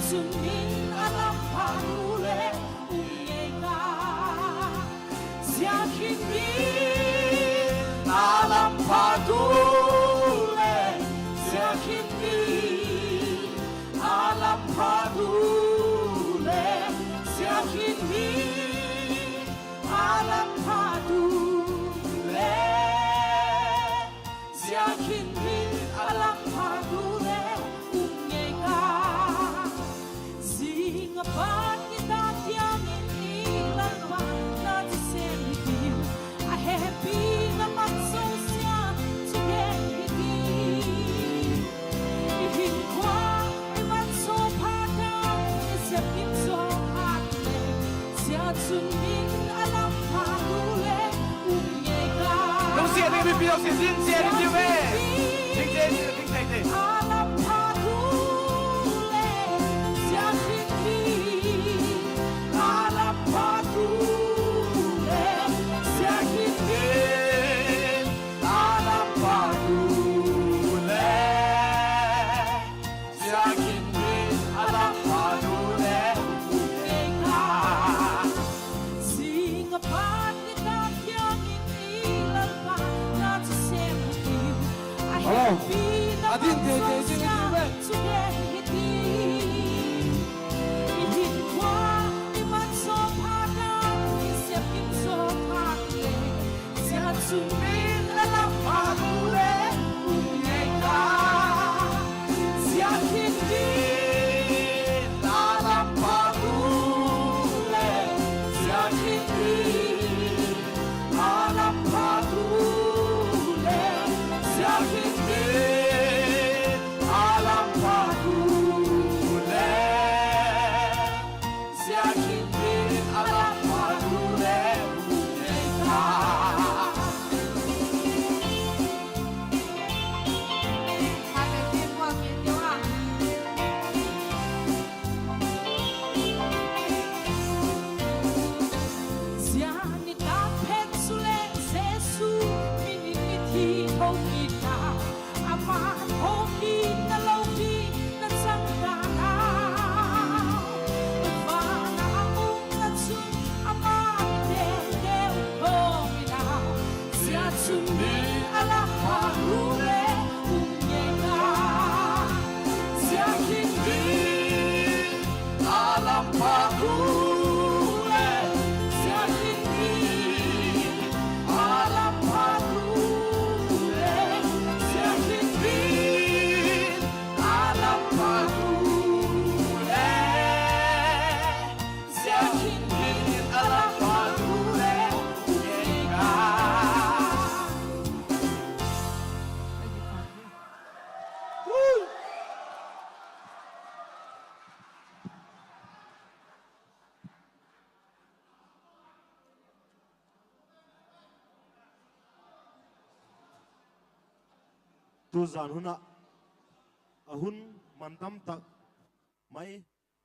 Chun min a lam pha tu le um ngei ka. Zia khin min a lam pha tu le, zia khin min a lam pha tu le, zia khin min a lam pha tu le, zia khin min a lam pha tu le um ngei ka. Zing a pat ni ta tiang in i Lalpa na chu sem hitiu. A hepi na man zosia chu gen hitiu. I hinkhua i man zo phat a, i sep in zo phat le, zia chun min a lam pha tu le um ngei ka. Lo sia ni, mipi lo sia, zing sia ni tiu ve. Zing sia ni, zing sia ni. A lam pha tu le, zia khin min a lam pha tu le, zia khin min a lam pha tu le, zia khin min a lam pha tu le um ngei ka. Zing a pat ni ta tiang in i Lalpa na chu sem hitiu. A hepi na man zosia chu gen hitiu. I hinkhua i man zo phat a, i sep in zo phat le, zia chun min a lam pha tu le um ngei ka. Zia khin min a lam pha tu le, zia khin min a lam pha tu le, zia khin min a lam pha tu le, zia khin min a lam pha tu le um ngei ka. Zia nitâk phet chuleh Jesu min in mithi tho kit a, ama thokitna lopina chang dan a, van ah a umna chun ama mi tengte um khawm in a, zia chun min a lam pha tu le um ngei ka. Zia khin min a lam pha tu le, zia khin min a lam pha tu le, zia khin min a lam pha tu le, zia khin min a lam pha tu le um ngei ka. Tuzan hun ah a hun mantam tak mai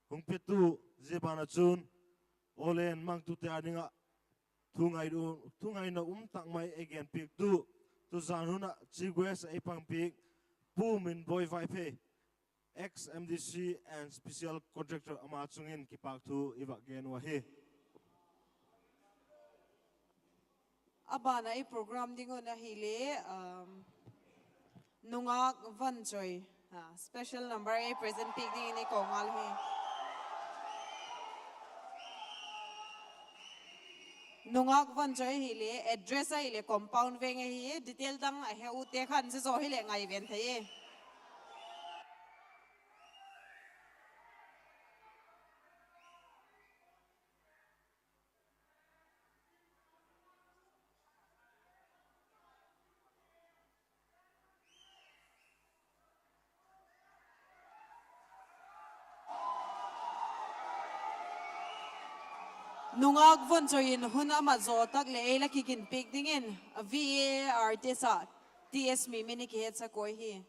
hung petu, zia ban ah chun awle, mangtute â ding ah thungaina um tak mai ei genpiaktu, tuzan hun ah Chief Guest ei pangpiak Pu Minboi Vaiphei, ex M D C and Special Contractor, ama chung in kipâk thu i vak gen uh ahi. A ban ah ei program ding un ahile, Nungak Vanchoi, special number ei present piak dingin ei ko ngal hi. Nungak Vanchoi ahile, address ahile Compound Veng ahi, detail dang a he ute khan zia zaw hileh ngai ven thei e. Nungak Vanchoi in hun a mat zaw tak leh ei la kiginpiak dingin V A R artist ah T S Mimin i kihetsak ua hi.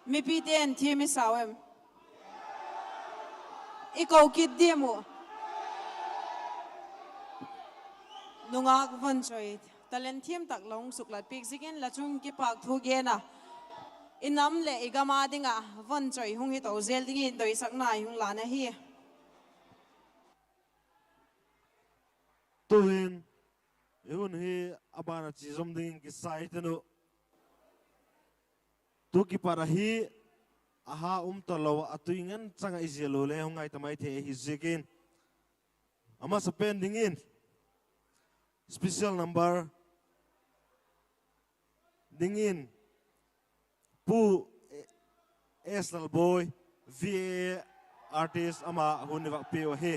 Mipite'n thiam i sau em? I ko kit diam uh? Nungâk Vonchoi, talent thiam tak la hung suklat piak ziakin la chung kipâk thu gen a, i nam leh i gam â ding ah Vonchoi hung hi to zel dingin doisakna i hung lân ahi. Tu'hin i hun hi a ban ah chia zom dingin kisa i ten uh. Tu kipat ahi, a ha um talo ah a tui ngen chang ah i zia lo le hung ngai ta mai thei ahi ziakin, a masapen dingin special number dingin Pu S Lalboi, V A A artist, ama hun i vak piau ahi.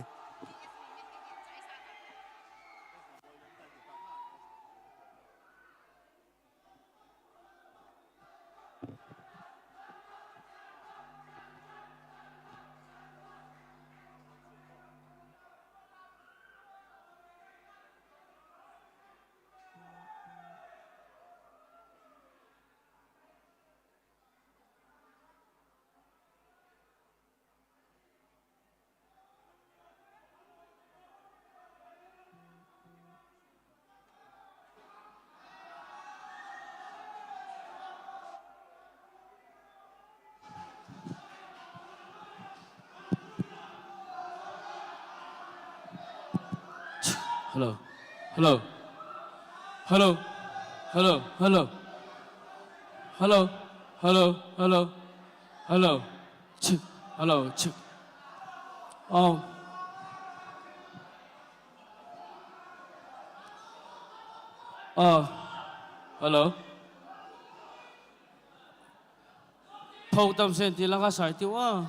Hello. Hello. Hello. Hello. Hello. Hello. Hello. Hello. Hello. Check. Hello. Check. Oh. Oh. Hello. Tho tam sen ti la ka sai ti ua.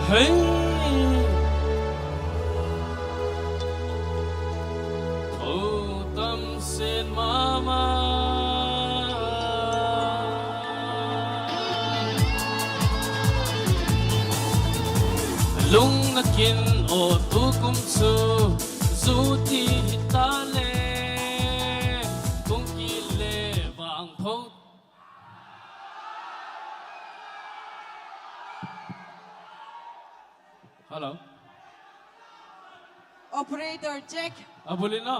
Hei. Tho tam sen ma ma. Lung na kin aw tu kum chu, zu ti hita le, kung kile vang tho. Hello. Operator, check. A bul in a.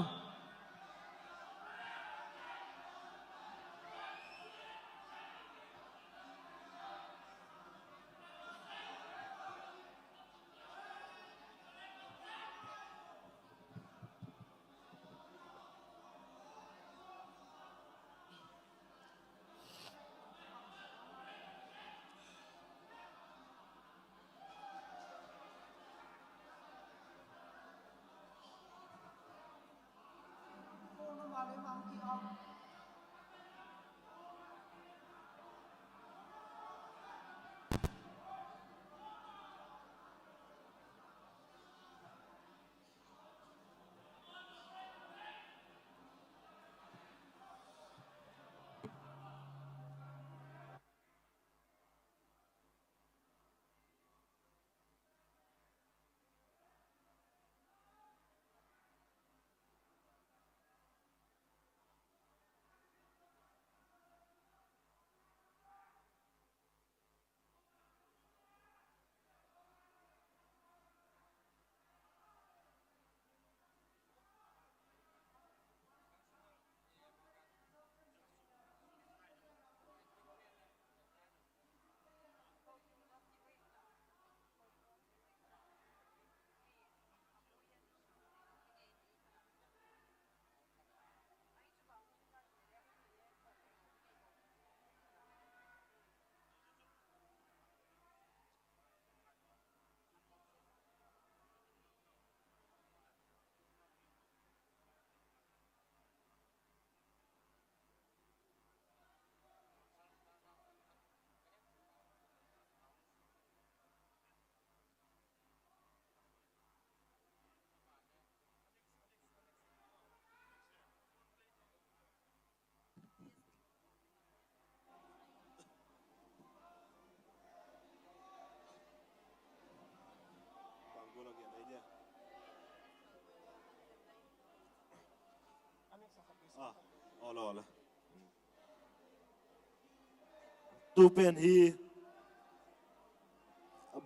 Tu pen hi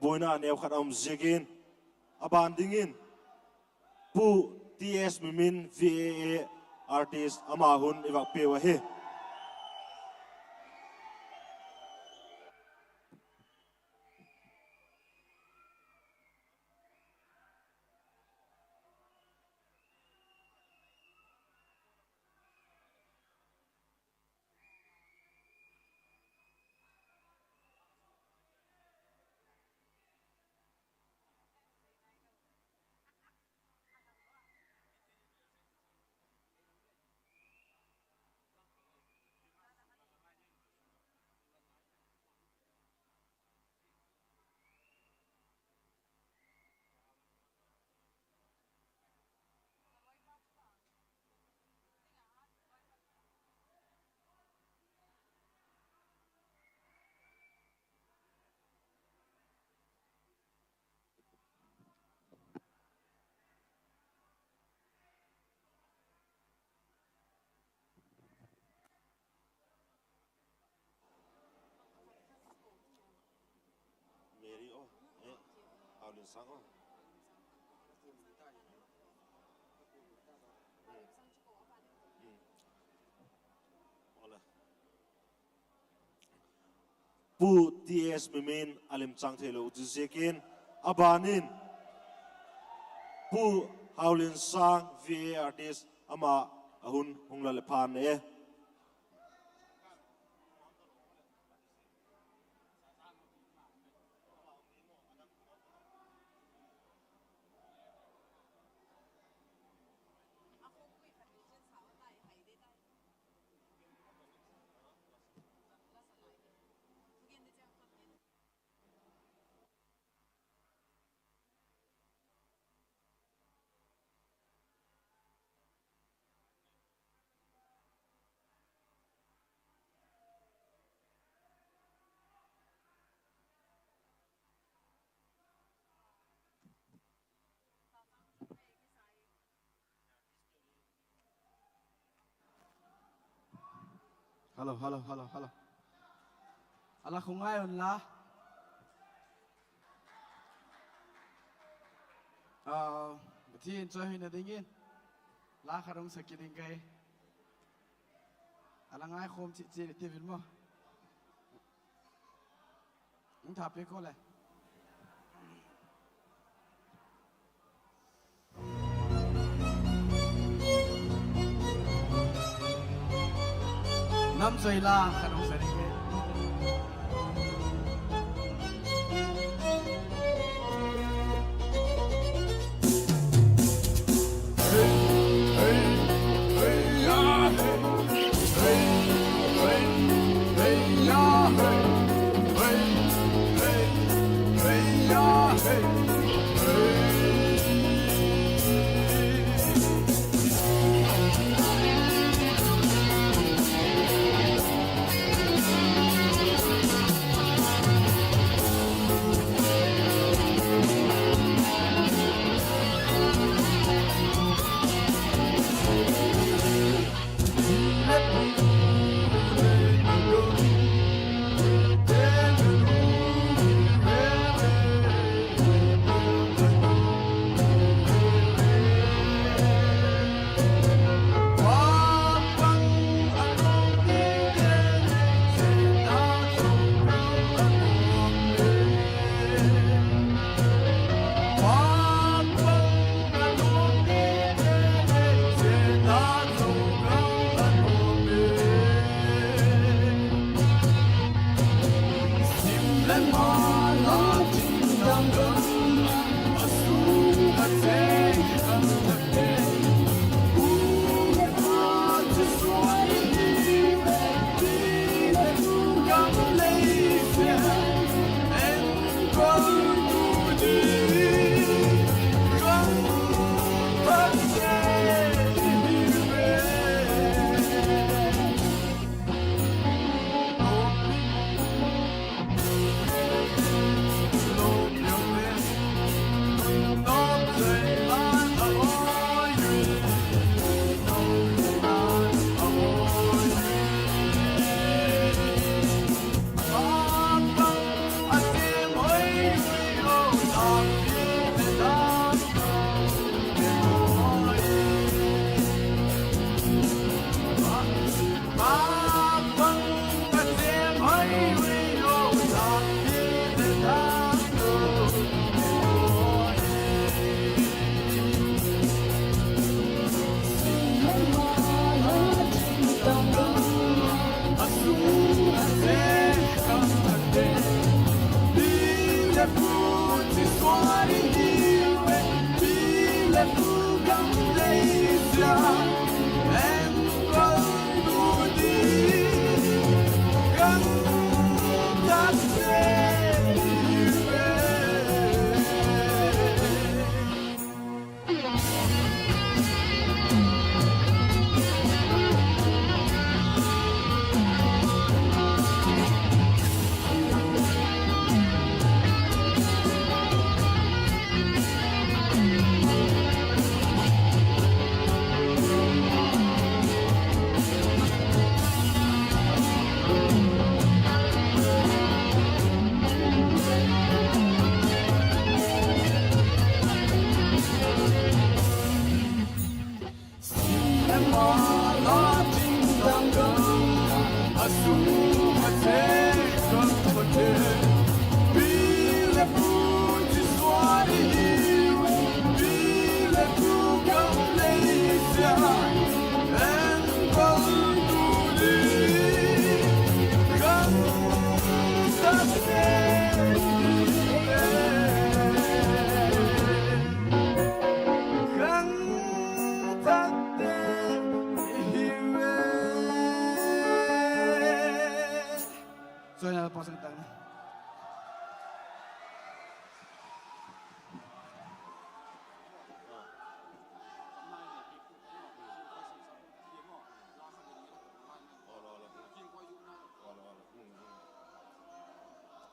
buaina neu khat a um ziakin, a ban dingin Pu T S Mimin, V A A artist, ama hun i vak piau ahi. Haulinsang aw. Pu T S Mimin a limchang theilo chu ziakin, a ban in Pu Haulinsang V A artist ama a hun hung la le phan e. Hello, hello, hello, hello. A la khu ngai unla. Pathian chawihoina dingin la khat hung sak kit ding ka hi. A la ngaikhawm chiat chiat i tiu in maw. Hung tha pe ko le. Namzoi la khat hung sa ding e.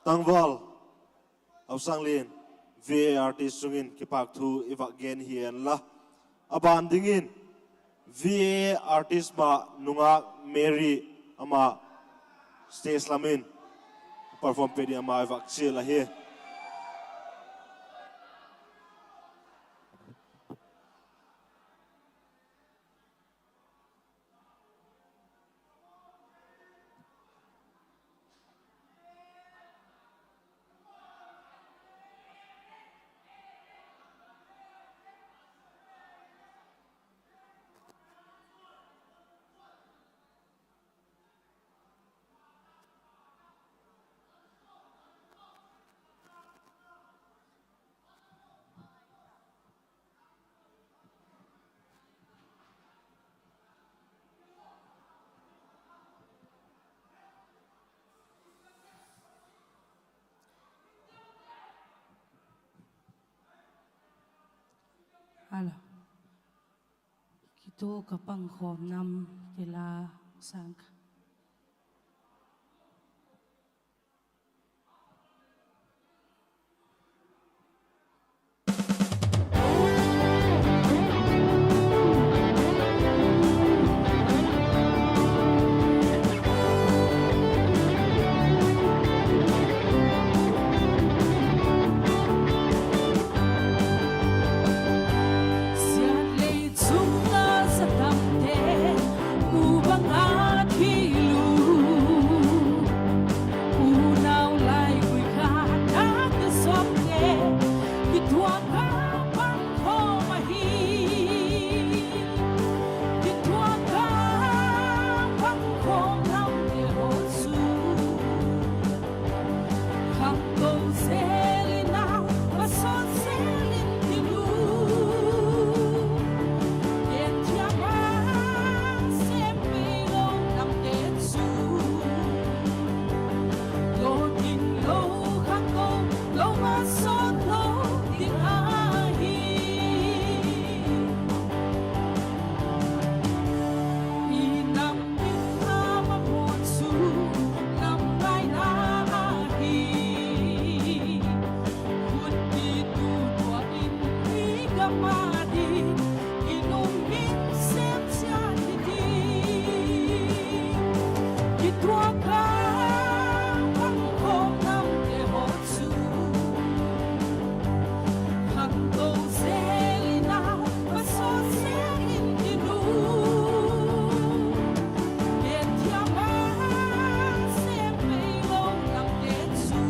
Tangval Hausanglen, V A artist chung in kipâk thu i vak gen hi en la. A ban dingin V A artist ma nungak Mary, ama stage lam in perform pe ding ama i vak chial ahi. Hello. Kituak a pangkhawm nam ti la sâng kha. Siat lei chung a sa tamte, u bang a thil u, unau lai gui kha tak i sawmte, kituak a pangkhawm ahi, kituak a pangkhawm namte haw chu khangto zel in a, va sawt zel in ti u. Gen thiam a sem pei lo namte chu, lo ding lo khangto lo, va sawt lo ding ahi. I nam in a va mawn chu nam ngaina ahi. Khut i tu tua in i gam a ding, i lungin sep chiat hi ti. Kituak a pangkhawm namte haw chu khangto zel in a, va sawt zel in ti u. Gen thiam a sem pei lo namte chu,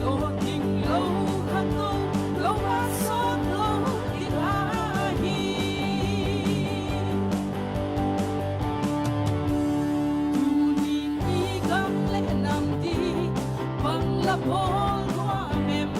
lo ding lo khangto lo, va sawt lo ding ahi. Tuni i gam leh nam ti bang la bawl nuam em?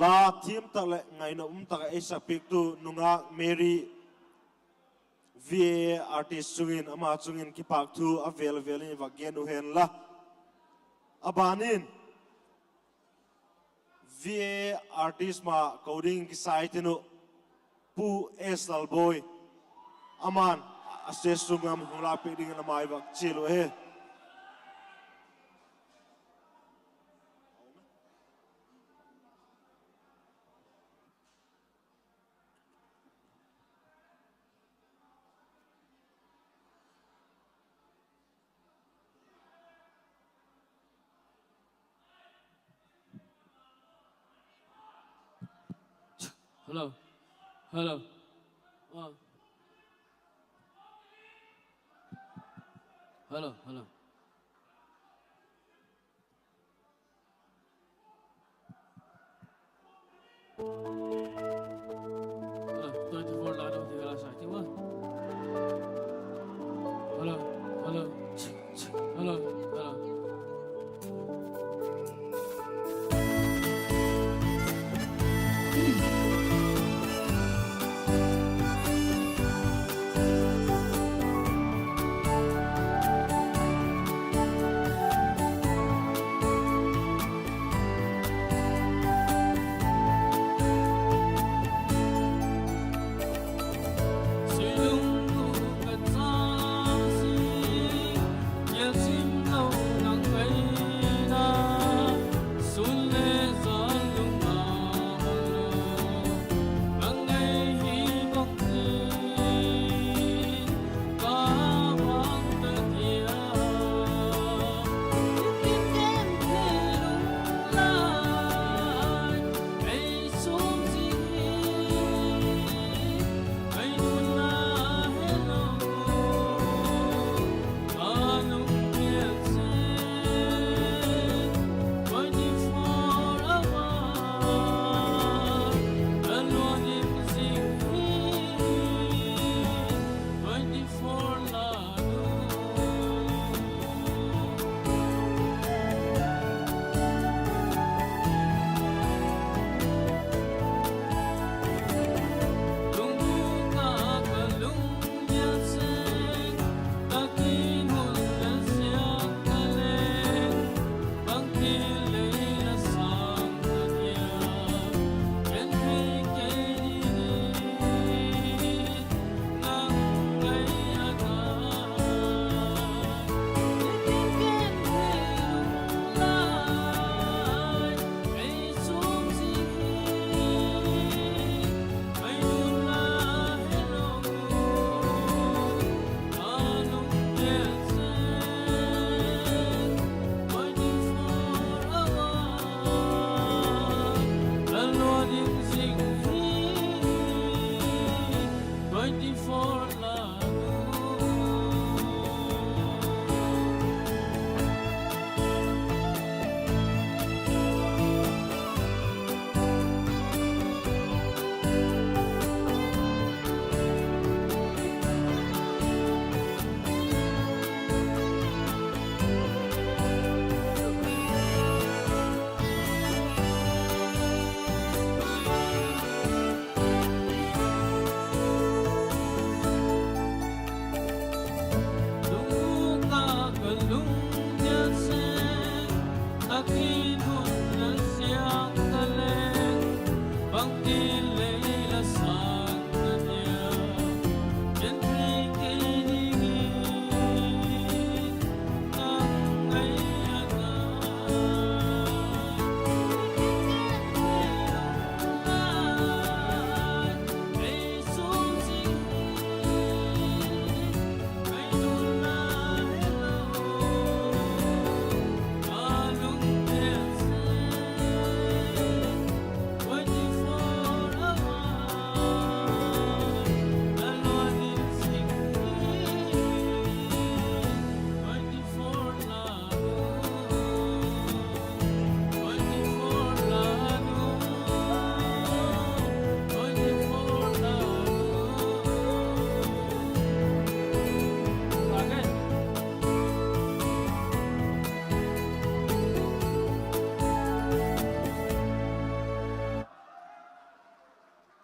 La thiam tak leh ngaina um tak ah ei sakpiaktu nungak Mary, V A A artist chung in, ama chung in kipâk thu a vêl vêl in i vak gen uh hen la. A ban in V A A artist ma ko ding kisai tin uh, Pu S Lalboi, aman a stage sung gam hung lâkpiak dingin ama i vak chial uh ahi. Hello. Hello. Uh. Hello, hello. Hello, twenty-four la dong ti la sa ti wa. Hello, hello, hello, hello.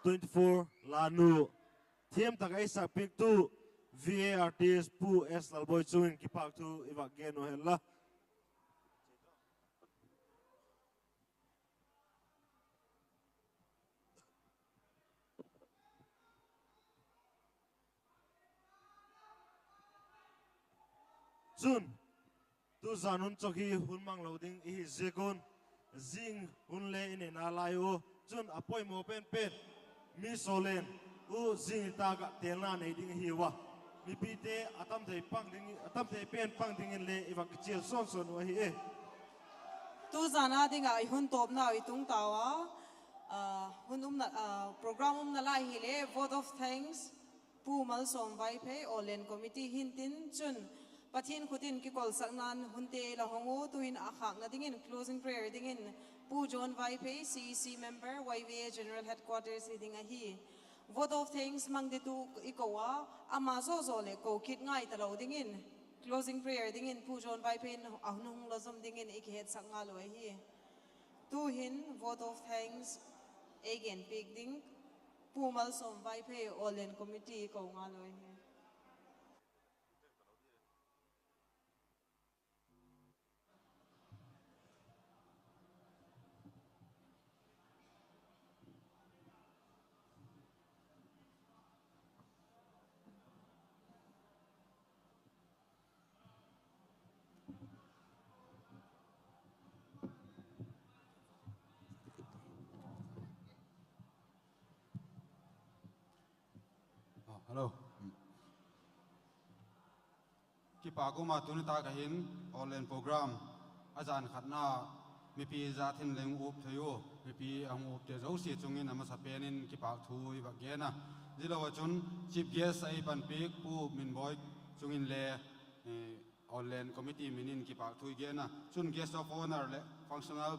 twenty-four lanu thiam tak a ei sakpiaktu V A artist Pu S Lalboi chung in kipâkthu i vak gen uh hen la. Chun, tuzan hun chawk hi hun mang lo ding i hi ziak un, zing hun le i neina lai u. Chun a poimaw pen pen, Miss Awllen u zing nitâk ah telna nei ding ahiu a, mipite a tam thei pen pang dingin le i vak kichial sawn sawn uh ahi e. Tuzan a ding ah i hun tawpnau i tung tau a, program umna lai hile vote of thanks, Pu Malsawm Vaiphei, Awllen Committee hintin chun, Pathian khut in kikolsakna'n hunte la hong u, tu'hin a khâkna dingin closing prayer dingin Pu John Vaiphei, C E C member, Y V A General Headquarters hi ding ahi. Vote of thanks mang ditu i ko a, ama zaw zaw leh ko kit ngai talo dingin, closing prayer dingin Pu John Vaiphei in a hun hung la zom dingin i kihetsak ngal u ahi. Tu'hin vote of thanks ei genpiak ding Pu Malsawm Vaiphei, Awllen Committee ko ngal u ahi. Kipâk um a, tuni tâk ah hin Awllen program a jan khatna mipi zat hin leng up thei u, mipi a hung upte zosia chung in a masapen in kipâkthu i vak gen a. Zia lo ah chun chief guest a ei panpiak Pu Minboi chung in le Awllen Committee min in kipâkthu i gen a. Chun guest of honour leh functional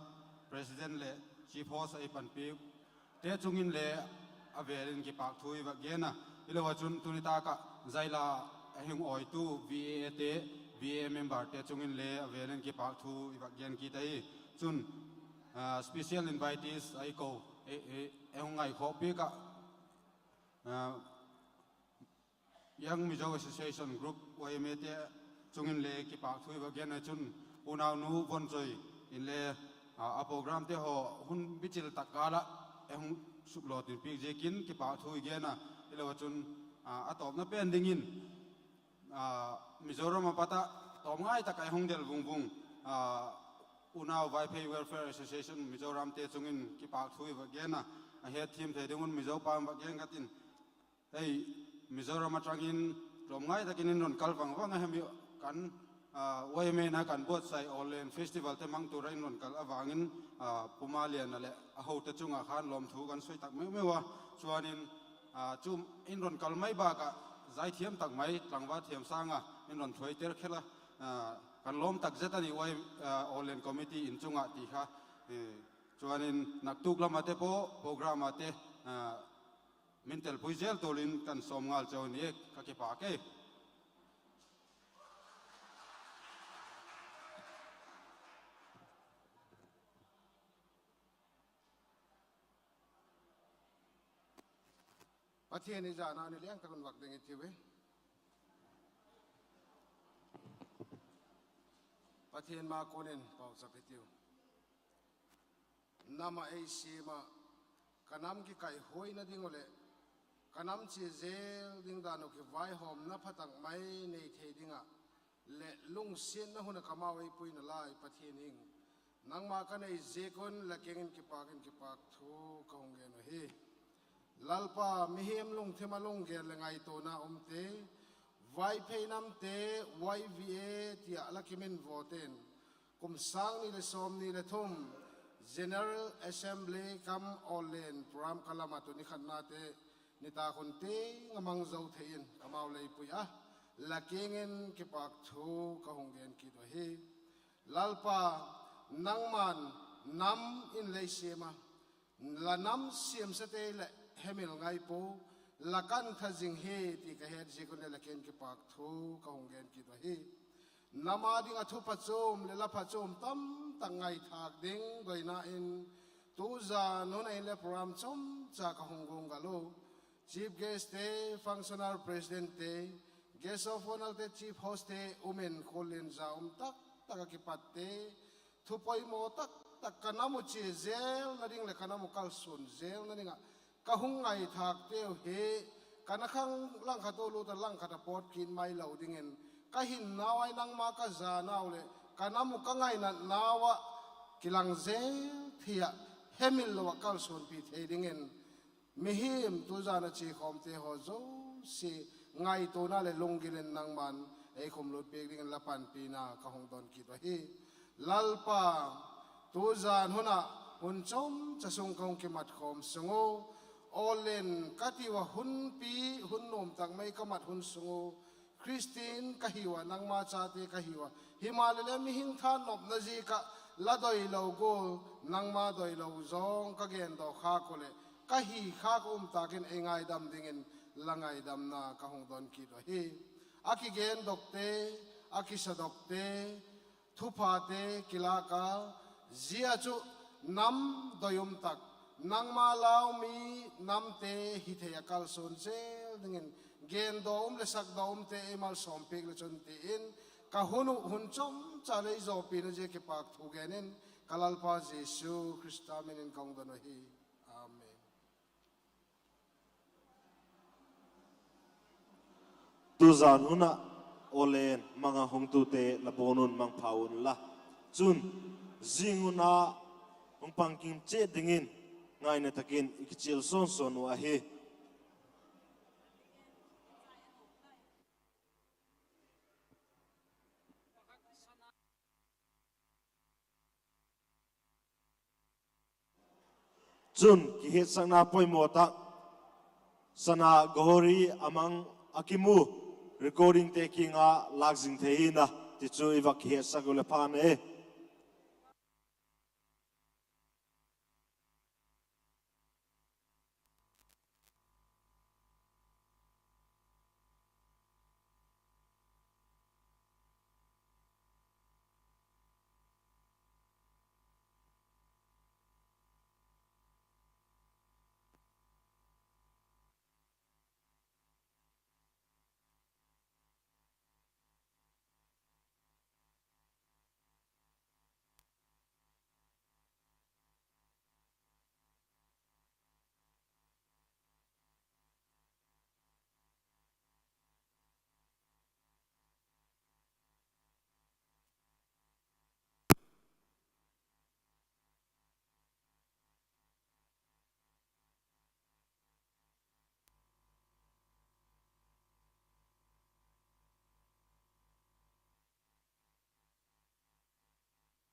president leh chief host a ei panpiakte chung in le a vêl in kipâkthu i vak gen a. Hilo ah chun tuni tâk ah zaila a hung awitu V A te, V A memberte chung in le a vêl in kipâkthu i vak gen kit ahi. Chun special invitees a i ko, ei hung ngaikhawkpiak ah Young Mizo Association Group, Y M A te chung in le kipâkthu i vak gen a. Chun unaunu Vonchoi in le a programte haw hun bichil tak kâl ah ei hung suklawtinpiak ziakin kipâkthu i gen a. Hilo ah chun a tawpna pen dingin Mizoram ah pat ah tawmngai tak ah ei hung del vung vung unau Vaiphei Welfare Association Mizoramte chung in kipâkthu i vak gen a. A hetthiam thei ding un Mizo pa in vak gen khat in, ei, Mizoram atang in tawmngai tak in in rawn kal vang vang a hem i, kan Y M A na kan buatsai Awllen festivalte mang tur ah in rawn kal avangin Pu Malian a leh a hote chung ah khan lawmthu kan sawi tak meu meu a. Chuan in chu in rawn kal mai bâk ah zaithiam tak mai tlangval thiam sâng a in rawn thuaiter khel a, kan lawm tak zet a ni Awllen Committee in chung ah ti kha. Chuan in naktuk lam ah te pawh program ah te min telpui zel tual in kan sawm ngal cheu ni e, ka kipâk e. Pathian i zana ni leng tak un vak ding i tiu e. Pathian ma kuan in pauchap i tiu. Nam ah ei siam ah, ka nam kikaihuaina ding uh leh ka nam chia zel ding dan uh kivaihawmna pha tak mai nei thei ding ah leh lungsiatna hun ah kamau ei puina lai Pathian hing, nangma ka nei ziak un la kiang in kipâk in kipâk thu ka hung gen uh hi. Lalpa, mihing lungthim ah lunggel leh ngaituana umte, Vaiphei namte, Y V A ti ah la kiminvawte'n, kum sâng ni leh sawmni leh thum General Assembly kam Awllen program ka lam ah tuni khatnate nitâk hun tiang a mang zo thei in kamau lei pui a, la kiang in kipâk thu ka hung gen kit uh hi. Lalpa, nangma'n nam in lei siam a, la nam siamsate leh hemil ngai pua, la kan tha zing hi ti ka het ziak un leh la kiang in kipâk thu ka hung gen kit uh hi. Nam a ding ah thu phachuam leh la phachuam tamtak ngaithâk ding doina in Tuzan hun a inle program chomcha ka hung guanggal u. Chief guestte, functional presidentte, guest of honourte, chief hostte um in khuallian za um tak tak ah kipatte, thupoimaw tak tak ka nam uh chia zelna ding leh ka nam uh kalsuan zelna ding ah ka hung ngaithâkteu hi, ka na khang langkhat ua lût ah langkhat a pawt kit mai lo dingin, ka hinnau ah nangma ka zanau leh ka nam uh ka ngainatnau ah kilang zel thei ah, hemil lo ah kalsuanpi thei dingin, mihing tuzan a chia khawmte haw zosia ngaituana leh lunggil in nangma'n ei khumlût piak dingin la panpina ka hung don kit uh ahi. Lalpa, tuzan hun ah hun chomcha sung ka hung kimat khawm sung u, Awllen ka tiu a hunpi, hun nuam tak mai ka mat hun sung u, Khristian ka hiu a, nangma chate ka hiu a, himaleh le mihing thanopna ziak ah la doilo gual, nangma doilo zawng ka gendaw khâk uh leh ka hi khâk a um tâk in ei ngaidam dingin la ngaidamna ka hung don kit uh ahi. A kigendokte, a kisadokte, thuphate kilâk a, zia chu nam doi um tak, nangma lau mi namte hi thei ah kalsuan zel dingin, gendaw um leh sakdaw umte ei malsawm piak le chun ti in, ka hun uh hun chomcha lei zawpina zia kipâk thu gen in, ka Lalpa Jesu Khrista min in ka hung don uh ahi. Amen. Tuzan hun ah Awllen mang ah hungtute la bawn un mangpha unla. Chun, zing hun ah hung pang kim chiat dingin ngaina tak in i kichial sawn sawn uh ahi. Chun, kihiatsakna poimaw tak, sana Gauri a mang a kimu, recordingte kiang ah lâk zing thei hi'n a, tichu i vak kihiatsak u leh pha'n e.